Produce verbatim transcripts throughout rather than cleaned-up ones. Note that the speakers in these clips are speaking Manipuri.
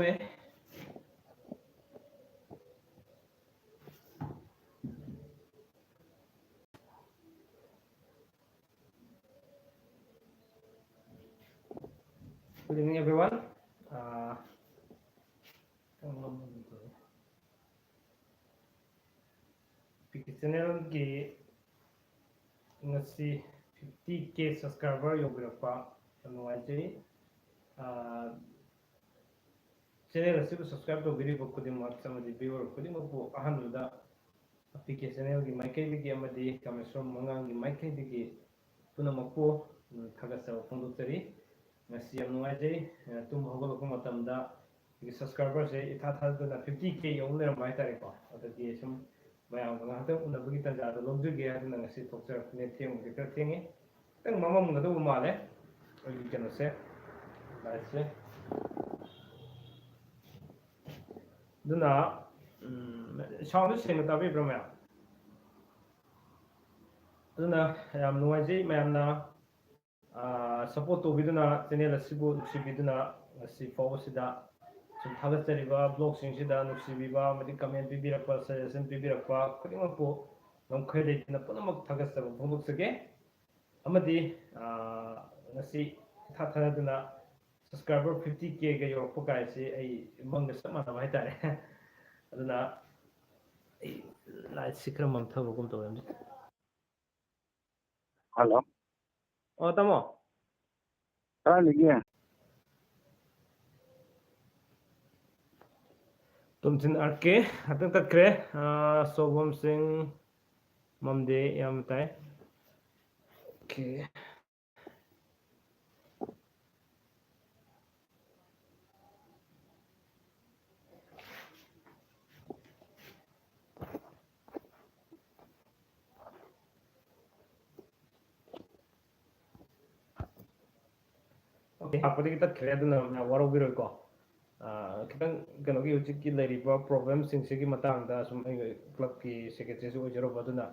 ꯇꯧꯋꯦ꯫ Good evening, everyone. Uh, P K ꯆꯦꯅꯦꯜꯒꯤ ꯉꯁꯤ ꯐꯤꯐꯇꯤ ꯀꯦ ꯁꯕꯁꯀ꯭ꯔꯥꯏꯕꯔ ꯌꯧꯕꯤꯔꯛꯄ ꯌꯥꯝ ꯅꯨꯡꯉꯥꯏꯖꯩ꯫ ꯑꯥ, ꯆꯦꯅꯦꯜ ꯑꯁꯤꯕꯨ ꯁꯕꯁꯀ꯭ꯔꯥꯏꯕ ꯇꯧꯕꯤꯔꯤꯕ ꯈꯨꯗꯤꯡꯃꯛ ꯑꯃꯗꯤ ꯚ꯭ꯌꯨꯋꯔ ꯈꯨꯗꯤꯡꯃꯛꯄꯨ ꯑꯍꯥꯟꯕꯗ ꯄꯤ ꯀꯦ ꯆꯦꯅꯦꯜꯒꯤ ꯃꯥꯏꯀꯩꯗꯒꯤ ꯑꯃꯗꯤ ꯀꯥꯃꯦꯁꯣꯔ ꯃꯉꯥꯡꯒꯤ ꯃꯥꯏꯀꯩꯗꯒꯤ ꯄꯨꯝꯅꯃꯛꯄꯨ, ꯎꯝ, ꯊꯥꯒꯠꯆꯕ ꯐꯣꯡꯗꯣꯛꯆꯔꯤ꯫ ꯉꯁꯤ ꯌꯥꯝ ꯅꯨꯡꯉꯥꯏꯖꯩ꯫ ꯑ, ꯇꯨꯝꯕ ꯍꯧꯒꯠꯂꯛꯄ ꯃꯇꯝꯗ ꯑꯩꯒꯤ ꯁꯕꯁꯀ꯭ꯔꯥꯏꯕꯔꯁꯦ ꯏꯊꯥ ꯊꯥꯖꯗꯅ ꯐꯤꯐꯇꯤ ꯀꯦ ꯌꯧ ꯂꯩꯔꯝꯕ ꯍꯥꯏꯇꯥꯔꯦꯀꯣ꯫ ꯑꯗꯒꯤ ꯁꯨꯝ ꯃꯌꯥꯝꯒ ꯉꯥꯏꯍꯥꯛꯇꯪ ꯎꯅꯕꯒꯤ ꯇꯥꯟꯖꯥꯗꯣ ꯂꯧꯖꯒꯦ ꯍꯥꯏꯗꯨꯅ ꯉꯁꯤ ꯊꯣꯛꯆꯔꯛꯄꯅꯦ꯫ ꯊꯦꯡꯕꯨꯗꯤ ꯈꯔ ꯊꯦꯡꯉꯤ, ꯈꯤꯇꯪ ꯃꯝꯃꯝꯒꯗꯧꯕ ꯃꯥꯜꯂꯦ ꯑꯩꯒꯤ ꯀꯩꯅꯣꯁꯦ, ꯂꯥꯏꯠꯁꯦ꯫ ꯑꯗꯨꯅ, ꯎꯝ, ꯁꯥꯎꯟꯗꯨ ꯁꯦꯡꯅ ꯇꯥꯕꯤꯕ꯭ꯔꯥ ꯃꯌꯥꯝ? ꯑꯗꯨꯅ ꯌꯥꯝ ꯅꯨꯡꯉꯥꯏꯖꯩ ꯃꯌꯥꯝꯅ, ꯑꯥ, ꯁꯞꯄꯣꯔꯠ ꯇꯧꯕꯤꯗꯨꯅ, ꯆꯦꯅꯦꯜ ꯑꯁꯤꯕꯨ ꯅꯨꯡꯁꯤꯕꯤꯗꯨꯅ ꯉꯁꯤ ꯐꯥꯎꯕꯁꯤꯗ ꯁꯨꯝ ꯊꯥꯒꯠꯆꯔꯤꯕ ꯕ꯭ꯂꯣꯒꯁꯤꯡꯁꯤꯗ ꯅꯨꯡꯁꯤꯕꯤꯕ ꯑꯃꯗꯤ ꯀꯃꯦꯟ ꯄꯤꯕꯤꯔꯛꯄ, ꯁꯖꯦꯁꯟ ꯄꯤꯕꯤꯔꯛꯄ ꯈꯨꯗꯤꯡꯃꯛꯄꯨ ꯉꯝꯈꯩ ꯂꯩꯇꯅ ꯄꯨꯝꯅꯃꯛ ꯊꯥꯒꯠꯆꯕ ꯐꯣꯡꯗꯣꯛꯆꯒꯦ꯫ ꯑꯃꯗꯤ, ꯑꯥ, ꯉꯁꯤ ꯏꯊꯥ ꯊꯥꯖꯗꯅ ꯁꯕꯁꯀ꯭ꯔꯥꯏꯕꯔ ꯐꯤꯐꯇꯤ ꯀꯦꯒ ꯌꯧꯔꯛꯄ ꯀꯥꯏꯁꯤ ꯑꯩ ꯃꯪꯒ ꯆꯞ ꯃꯥꯟꯅꯕ ꯍꯥꯏꯇꯥꯔꯦ꯫ ꯑꯗꯨꯅ ꯑꯩ ꯂꯥꯏꯠꯁꯤ ꯈꯔ ꯃꯝꯊꯕꯒꯨꯝ ꯇꯧꯋꯦ ꯍꯧꯖꯤꯛ꯫ ꯍꯜꯂꯣ꯫ ꯑꯣ, ꯇꯥꯃꯣ꯫ ꯀꯗꯥꯏꯗꯒꯤ? ꯇꯣꯝꯊꯤꯟ ꯑꯥꯔ ꯀꯦ ꯉꯥꯛꯇꯪ ꯇꯠꯈ꯭ꯔꯦ꯫ ꯑꯥ, ꯁꯣꯕꯝ ꯁꯤꯡ, ꯃꯝꯗꯦ, ꯏꯌꯥꯝꯕ ꯇꯥꯏ꯫ ꯑꯣꯀꯦ꯫ ꯑꯣꯀꯦ, ꯂꯥꯛꯄꯗꯒꯤ ꯇꯠꯈ꯭ꯔꯦ, ꯑꯗꯨꯅ ꯃꯌꯥꯝ ꯋꯥꯔꯧꯕꯤꯔꯣꯏꯀꯣ꯫ ꯑꯥ, ꯈꯤꯇꯪ ꯀꯩꯅꯣꯒꯤ ꯍꯧꯖꯤꯛꯀꯤ ꯂꯩꯔꯤꯕ ꯄ꯭ꯔꯣꯕ꯭ꯂꯦꯝꯁꯤꯡꯁꯤꯒꯤ ꯃꯇꯥꯡꯗ ꯁꯨꯝ ꯑꯩ ꯀ꯭ꯂꯕꯀꯤ ꯁꯦꯀ꯭ꯔꯦꯇꯔꯤꯁꯨ ꯑꯣꯏꯖꯔꯨꯕ, ꯑꯗꯨꯅ,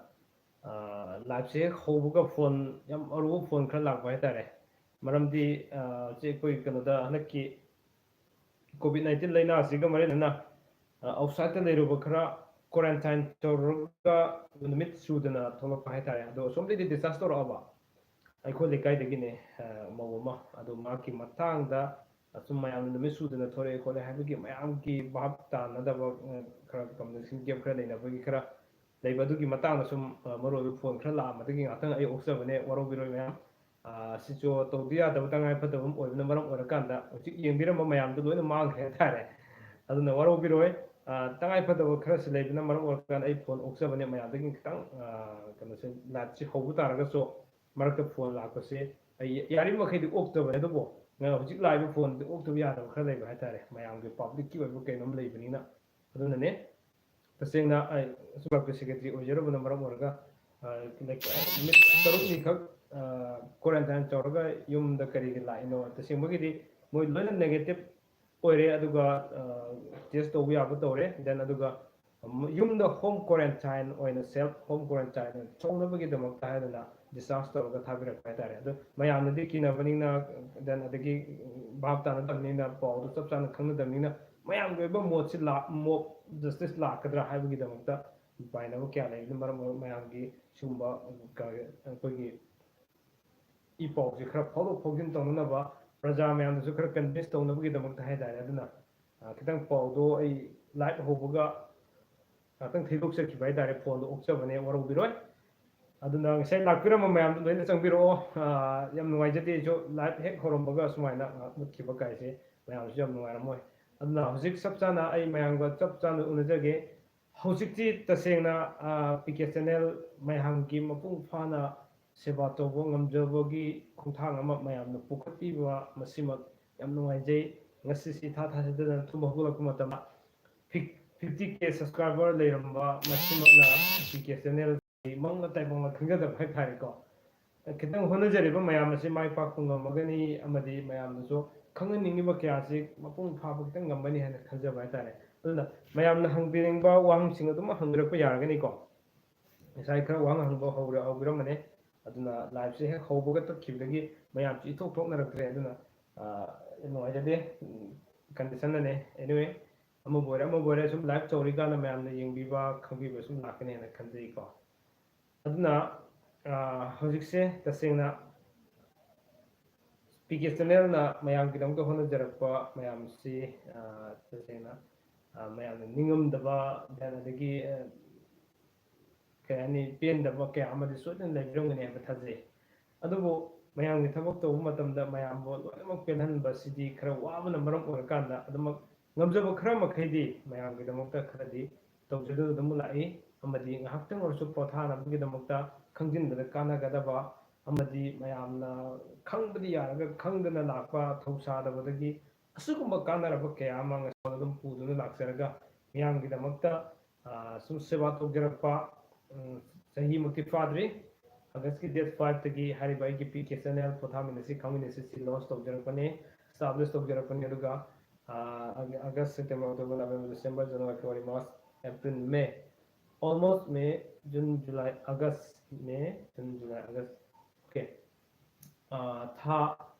ꯑꯥ, ꯂꯥꯏꯞꯁꯦ ꯍꯦꯛ ꯍꯧꯕꯒ ꯐꯣꯟ, ꯌꯥꯝ ꯑꯔꯨꯕ ꯐꯣꯟ ꯈꯔ ꯂꯥꯛꯄ ꯍꯥꯏꯇꯥꯔꯦ꯫ ꯃꯔꯝꯗꯤ, ꯑꯥ, ꯍꯧꯖꯤꯛ ꯑꯩꯈꯣꯏ ꯀꯩꯅꯣꯗ ꯍꯟꯗꯛꯀꯤ ꯀꯣꯚꯤꯗ ꯅꯥꯏꯟꯇꯤꯟ ꯂꯥꯏꯅꯥꯁꯤꯒ ꯃꯔꯤ ꯂꯩꯅꯅ ꯑꯥꯎꯠꯁꯥꯏꯗꯠꯇ ꯂꯩꯔꯨꯕ ꯈꯔ ꯀ꯭ꯋꯥꯔꯦꯟꯇꯥꯏꯟ ꯇꯧꯔꯒ ꯅꯨꯃꯤꯠ ꯁꯨꯗꯅ ꯊꯣꯛꯂꯛꯄ ꯍꯥꯏꯇꯥꯔꯦ꯫ ꯑꯗꯣ ꯑꯁꯣꯝꯗꯒꯤꯗꯤ ꯗꯤꯁꯆꯥꯔꯖ ꯇꯧꯔꯛꯑꯕ ꯑꯩꯈꯣꯏ ꯂꯩꯀꯥꯏꯗꯒꯤꯅꯦ, ꯃꯧ ꯑꯃ꯫ ꯑꯗꯣ ꯃꯍꯥꯛꯀꯤ ꯃꯇꯥꯡꯗ ꯑꯁꯨꯝ ꯃꯌꯥꯝꯅ ꯅꯨꯃꯤꯠ ꯁꯨꯗꯅ ꯊꯣꯛꯂꯛꯑꯦ ꯈꯣꯠꯂꯦ ꯍꯥꯏꯕꯒꯤ ꯃꯌꯥꯝꯒꯤ ꯚꯥꯞ ꯇꯥꯅꯗꯕ, ꯈꯔ ꯀꯝꯃ꯭ꯌꯨꯅꯤꯀꯦꯁꯟ ꯒꯦꯞ ꯈꯔ ꯂꯩꯅꯕꯒꯤ ꯈꯔ ꯂꯩꯕ ꯑꯗꯨꯒꯤ ꯃꯇꯥꯡꯗ ꯁꯨꯝ ꯃꯔꯨ ꯑꯣꯏꯕ ꯐꯣꯟ ꯈꯔ ꯂꯥꯛꯑꯝꯕꯗꯒꯤ ꯉꯥꯛꯇꯪ ꯑꯩ ꯑꯣꯛꯆꯕꯅꯦ, ꯋꯥꯔꯧꯕꯤꯔꯣꯏ ꯃꯌꯥꯝ꯫ ꯁꯤꯁꯨ ꯇꯧꯗ ꯌꯥꯗꯕ ꯇꯉꯥꯏ ꯐꯗꯕ ꯑꯃ ꯑꯣꯏꯕꯅ ꯃꯔꯝ ꯑꯣꯏꯔꯀꯥꯟꯗ ꯍꯧꯖꯤꯛ ꯌꯦꯡꯕꯤꯔꯝꯕ ꯃꯌꯥꯝꯗꯣ ꯂꯣꯏꯅ ꯃꯥꯡꯈ꯭ꯔꯦ ꯍꯥꯏꯇꯥꯔꯦ꯫ ꯑꯗꯨꯅ ꯋꯥꯔꯧꯕꯤꯔꯣꯏ꯫ ꯇꯉꯥꯏ ꯐꯗꯕ ꯈꯔꯁꯨ ꯂꯩꯕꯅ ꯃꯔꯝ ꯑꯣꯏꯔꯀꯥꯟꯗ ꯑꯩ ꯐꯣꯟ ꯑꯣꯛꯆꯕꯅꯦ ꯃꯌꯥꯝꯗꯒꯤ ꯈꯤꯇꯪ, ꯀꯩꯅꯣꯁꯦ, ꯂꯥꯏꯞꯁꯤ ꯍꯧꯕ ꯇꯥꯔꯒꯁꯨ ꯃꯔꯛꯇ ꯐꯣꯟ ꯂꯥꯛꯄꯁꯦ ꯑꯩ ꯌꯥꯔꯤꯕ ꯃꯈꯩꯗꯤ ꯑꯣꯛꯇꯕꯅꯦ꯫ ꯑꯗꯨꯕꯨ ꯍꯧꯖꯤꯛ ꯂꯥꯛꯏꯕ ꯐꯣꯟꯗꯤ ꯑꯣꯛꯇꯕ ꯌꯥꯗꯕ ꯈꯔ ꯂꯩꯕ ꯍꯥꯏꯇꯥꯔꯦ, ꯃꯌꯥꯝꯒꯤ ꯄꯕ꯭ꯂꯤꯛꯀꯤ ꯑꯣꯏꯕ ꯀꯩꯅꯣꯝ ꯂꯩꯕꯅꯤꯅ꯫ ꯑꯗꯨꯅꯅꯦ ꯇꯁꯦꯡꯅ ꯑꯩ ꯁꯨꯕꯥꯁꯀꯤ ꯁꯦꯀ꯭ꯔꯦꯇꯔꯤ ꯑꯣꯏꯖꯔꯨꯕꯅ ꯃꯔꯝ ꯑꯣꯏꯔꯒ ꯅꯨꯃꯤꯠ ꯇꯔꯨꯛꯅꯤꯈꯛ ꯀ꯭ꯋꯥꯔꯦꯟꯇꯥꯏꯟ ꯇꯧꯔꯒ ꯌꯨꯝꯗ ꯀꯔꯤꯒꯤ ꯂꯥꯛꯏꯅꯣ? ꯇꯁꯦꯡꯕꯒꯤꯗꯤ ꯃꯣꯏ ꯂꯣꯏꯅ ꯅꯦꯒꯦꯇꯤꯞ ꯑꯣꯏꯔꯦ, ꯑꯗꯨꯒ ꯇꯦꯁ ꯇꯧꯕ ꯌꯥꯕ ꯇꯧꯔꯦ꯫ ꯗꯦꯟ ꯑꯗꯨꯒ ꯌꯨꯝꯗ ꯍꯣꯝ ꯀ꯭ꯋꯥꯔꯦꯟꯇꯥꯏꯟ ꯑꯣꯏꯅ, ꯁꯦꯜꯐ ꯍꯣꯝ ꯀ꯭ꯋꯥꯔꯦꯟꯇꯥꯏꯟ ꯑꯣꯏꯅ ꯇꯧꯅꯕꯒꯤꯗꯃꯛꯇ ꯍꯥꯏꯗꯅ ꯗꯤꯁꯆꯥꯔꯖ ꯇꯧꯔꯒ ꯊꯥꯕꯤꯔꯛꯄ ꯍꯥꯏꯇꯥꯔꯦ꯫ ꯑꯗꯣ ꯃꯌꯥꯝꯅꯗꯤ ꯀꯤꯅꯕꯅꯤꯅ, ꯗꯦꯟ ꯑꯗꯒꯤ ꯚꯥꯞ ꯇꯥꯅꯗꯕꯅꯤꯅ, ꯄꯥꯎꯗꯨ ꯆꯞ ꯆꯥꯅ ꯈꯪꯅꯗꯕꯅꯤꯅ ꯃꯌꯥꯝꯒꯤ ꯑꯣꯏꯕ ꯃꯣꯠꯁꯤ ꯂꯥꯛ-, ꯃꯣꯞ ꯖꯁꯇꯤꯁ ꯂꯥꯛꯀꯗ꯭ꯔꯥ ꯍꯥꯏꯕꯒꯤꯗꯃꯛꯇ ꯄꯥꯏꯅꯕ ꯀꯌꯥ ꯂꯩꯕꯅ ꯃꯔꯝ ꯑꯣꯏꯔꯒ ꯃꯌꯥꯝꯒꯤ ꯁꯤꯒꯨꯝꯕ ꯀ-, ꯑꯩꯈꯣꯏꯒꯤ ꯏ ꯄꯥꯎꯁꯦ ꯈꯔ ꯐꯥꯎꯗꯣꯛ ꯐꯥꯎꯖꯤꯟ ꯇꯧꯅꯅꯕ, ꯄ꯭ꯔꯖꯥ ꯃꯌꯥꯝꯗꯁꯨ ꯈꯔ ꯀꯟꯚꯤꯟꯁ ꯇꯧꯅꯕꯒꯤꯗꯃꯛꯇ ꯍꯥꯏꯇꯥꯔꯦ꯫ ꯑꯗꯨꯅ, ꯑ, ꯈꯤꯇꯪ ꯄꯥꯎꯗꯣ ꯑꯩ ꯂꯥꯏꯚ ꯍꯧꯕꯒ ꯉꯥꯛꯇꯪ ꯊꯩꯗꯣꯛꯆꯈꯤꯕ ꯍꯥꯏꯇꯥꯔꯦ, ꯐꯣꯟꯗꯣ ꯑꯣꯛꯆꯕꯅꯦ, ꯋꯥꯔꯧꯕꯤꯔꯣꯏ꯫ ꯑꯗꯨꯅ ꯉꯁꯥꯏ ꯂꯥꯛꯄꯤꯔꯝꯕ ꯃꯌꯥꯝꯗꯣ ꯂꯣꯏꯅ ꯆꯪꯕꯤꯔꯛꯑꯣ꯫ ꯑ, ꯌꯥꯝ ꯅꯨꯡꯉꯥꯏꯖꯗꯦ, ꯑꯩꯁꯨ ꯂꯥꯏꯚ ꯍꯦꯛ ꯍꯧꯔꯝꯕꯒ ꯁꯨꯃꯥꯏꯅ ꯉꯥꯏꯍꯥꯛ ꯃꯨꯠꯈꯤꯕ ꯀꯥꯏꯁꯦ ꯃꯌꯥꯝꯁꯨ ꯌꯥꯝ ꯅꯨꯡꯉꯥꯏꯔꯝꯃꯣꯏ꯫ ꯑꯗꯨꯅ ꯍꯧꯖꯤꯛ ꯆꯞ ꯆꯥꯅ ꯑꯩ ꯃꯌꯥꯝꯒ ꯆꯞ ꯆꯥꯅ ꯎꯅꯖꯒꯦ꯫ ꯍꯧꯖꯤꯛꯇꯤ ꯇꯁꯦꯡꯅ, ꯑ, ꯄꯤ ꯀꯦ ꯆꯦꯅꯦꯜ ꯃꯌꯥꯝꯒꯤ ꯃꯄꯨꯡ ꯐꯥꯅ ꯁꯦꯕꯥ ꯇꯧꯕ ꯉꯝꯖꯕꯒꯤ ꯈꯣꯡꯊꯥꯡ ꯑꯃ ꯃꯌꯥꯝꯅ ꯄꯨꯈꯠꯄꯤꯕ ꯃꯁꯤꯃꯛ ꯌꯥꯝ ꯅꯨꯡꯉꯥꯏꯖꯩ꯫ ꯉꯁꯤꯁꯤ ꯏꯊꯥ ꯊꯥꯖꯗꯅ ꯇꯨꯝꯕ ꯍꯧꯒꯠꯂꯛꯄ ꯃꯇꯝꯗ ꯐꯤꯐꯇꯤ ꯀꯦ ꯁꯕꯁꯀ꯭ꯔꯥꯏꯕꯔ ꯂꯩꯔꯝꯕ ꯃꯁꯤꯃꯛꯅ ꯄꯤ ꯀꯦ ꯆꯦꯅꯦꯜꯒꯤ ꯃꯪꯂꯥ ꯇꯥꯏꯕꯪꯂꯥ ꯈꯪꯖꯗꯕ ꯍꯥꯏꯇꯥꯔꯦꯀꯣ꯫ ꯈꯤꯇꯪ ꯍꯣꯠꯅꯖꯔꯤꯕ ꯃꯌꯥꯝ ꯑꯁꯤ ꯃꯥꯏ ꯄꯥꯛꯄ ꯉꯝꯃꯒꯅꯤ ꯑꯃꯗꯤ ꯃꯌꯥꯝꯅꯁꯨ ꯈꯪꯍꯟꯅꯤꯡꯉꯤꯕ ꯀꯌꯥ ꯑꯁꯤ ꯃꯄꯨꯡ ꯐꯥꯕ ꯈꯤꯇꯪ ꯉꯝꯒꯅꯤ ꯍꯥꯏꯅ ꯈꯟꯖꯕ ꯍꯥꯏꯇꯥꯔꯦ꯫ ꯑꯗꯨꯅ ꯃꯌꯥꯝꯅ ꯍꯪꯕꯤꯅꯤꯡꯕ ꯋꯥꯍꯪꯁꯤꯡ ꯑꯗꯨꯝ ꯍꯪꯕꯤꯔꯛꯄ ꯌꯥꯔꯒꯅꯤꯀꯣ꯫ ꯉꯁꯥꯏ ꯈꯔ ꯋꯥꯍꯪ ꯍꯪꯕ ꯍꯧꯔ-, ꯍꯧꯕꯤꯔꯝꯕꯅꯦ꯫ ꯑꯗꯨꯅ ꯂꯥꯏꯚꯁꯦ ꯍꯦꯛ ꯍꯧꯕꯒ ꯇꯠꯈꯤꯕꯗꯒꯤ ꯃꯌꯥꯝꯁꯦ ꯏꯊꯣꯛ ꯊꯣꯛꯅꯔꯛꯇ꯭ꯔꯦ꯫ ꯑꯗꯨꯅ, ꯑ, ꯌꯥꯝ ꯅꯨꯡꯉꯥꯏꯖꯗꯦ꯫ ꯎꯝ, ꯀꯟꯗꯤꯁꯟꯅꯅꯦ꯫ ꯑꯦꯅꯤꯋꯦ, ꯑꯃꯕꯨ ꯑꯣꯏꯔꯦ ꯑꯃꯕꯨ ꯑꯣꯏꯔꯦ, ꯁꯨꯝ ꯂꯥꯏꯚ ꯇꯧꯔꯤꯀꯥꯟꯗ ꯃꯌꯥꯝꯅ ꯌꯦꯡꯕꯤꯕ ꯈꯪꯕꯤꯕ ꯁꯨꯝ ꯂꯥꯛꯀꯅꯤ ꯍꯥꯏꯅ ꯈꯟꯖꯩꯀꯣ꯫ ꯑꯗꯨꯅ ꯍꯧꯖꯤꯛꯁꯦ ꯇꯁꯦꯡꯅ ꯄꯤ ꯀꯦ ꯆꯦꯅꯦꯜꯅ ꯃꯌꯥꯝꯒꯤꯗꯃꯛꯇ ꯍꯣꯠꯅꯖꯔꯛꯄ ꯃꯌꯥꯝꯁꯤ ꯇꯁꯦꯡꯅ ꯃꯌꯥꯝꯅ ꯅꯤꯡꯉꯝꯗꯕ, ꯑꯗꯒꯤ ꯀꯩ ꯍꯥꯏꯅꯤ, ꯄꯦꯟꯗꯕ ꯀꯌꯥ ꯑꯃꯗꯤ ꯁꯣꯏꯗꯅ ꯂꯩꯕꯤꯔꯝꯒꯅꯤ ꯍꯥꯏꯕ ꯊꯥꯖꯩ꯫ ꯑꯗꯨꯕꯨ ꯃꯌꯥꯝꯒꯤ ꯊꯕꯛ ꯇꯧꯕ ꯃꯇꯝꯗ ꯃꯌꯥꯝꯕꯨ ꯂꯣꯏꯅꯃꯛ ꯄꯦꯜꯍꯟꯕꯁꯤꯗꯤ ꯈꯔ ꯋꯥꯕꯅ ꯃꯔꯝ ꯑꯣꯏꯔꯀꯥꯟꯗ ꯑꯗꯨꯃꯛ ꯉꯝꯖꯕ ꯈꯔ ꯃꯈꯩꯗꯤ ꯃꯌꯥꯝꯒꯤꯗꯃꯛꯇ ꯈꯔꯗꯤ ꯇꯧꯖꯗꯨꯅ ꯑꯗꯨꯝ ꯂꯥꯛꯏ꯫ ꯑꯃꯗꯤ ꯉꯥꯏꯍꯥꯛꯇꯪ ꯑꯣꯏꯔꯁꯨ ꯄꯣꯊꯥꯅꯕꯒꯤꯗꯃꯛꯇ ꯈꯪꯖꯤꯟꯕꯗ ꯀꯥꯟꯅꯒꯗꯕ ꯑꯃꯗꯤ ꯃꯌꯥꯝꯅ ꯈꯪꯕꯗꯤ ꯌꯥꯔꯒ ꯈꯪꯗꯅ ꯂꯥꯛꯄ ꯊꯧꯁꯥꯗꯕꯗꯒꯤ ꯑꯁꯤꯒꯨꯝꯕ ꯀꯥꯟꯅꯔꯕ ꯀꯌꯥ ꯑꯃ ꯉꯁꯤ ꯑꯗꯨꯝ ꯄꯨꯗꯨꯅ ꯂꯥꯛꯆꯔꯒ ꯃꯤꯌꯥꯝꯒꯤꯗꯃꯛꯇ ꯁꯨꯝ ꯁꯦꯕꯥ ꯇꯧꯖꯔꯛꯄ꯫ ꯆꯍꯤꯃꯛꯇꯤ ꯐꯥꯗ꯭ꯔꯤ꯫ ꯑꯥꯒꯁꯀꯤ ꯗꯦꯠ ꯐꯥꯏꯚꯇꯒꯤ ꯍꯥꯏꯔꯤꯕ ꯑꯩꯒꯤ ꯄꯤ ꯀꯦ ꯆꯦꯅꯦꯜ ꯄꯣꯊꯥꯃꯤꯟꯅꯁꯤ ꯈꯪꯃꯤꯟꯅꯁꯤ ꯁꯤ ꯂꯣꯟꯁ ꯇꯧꯖꯔꯛꯄꯅꯤ, ꯏꯁꯇꯥꯕ꯭ꯂꯤꯁ ꯇꯧꯖꯔꯛꯄꯅꯤ꯫ ꯑꯗꯨꯒ August, September, October, November, December, January, February, March, April, May, almost May, June, July, August, May, June, July, August, okay, ꯊꯥ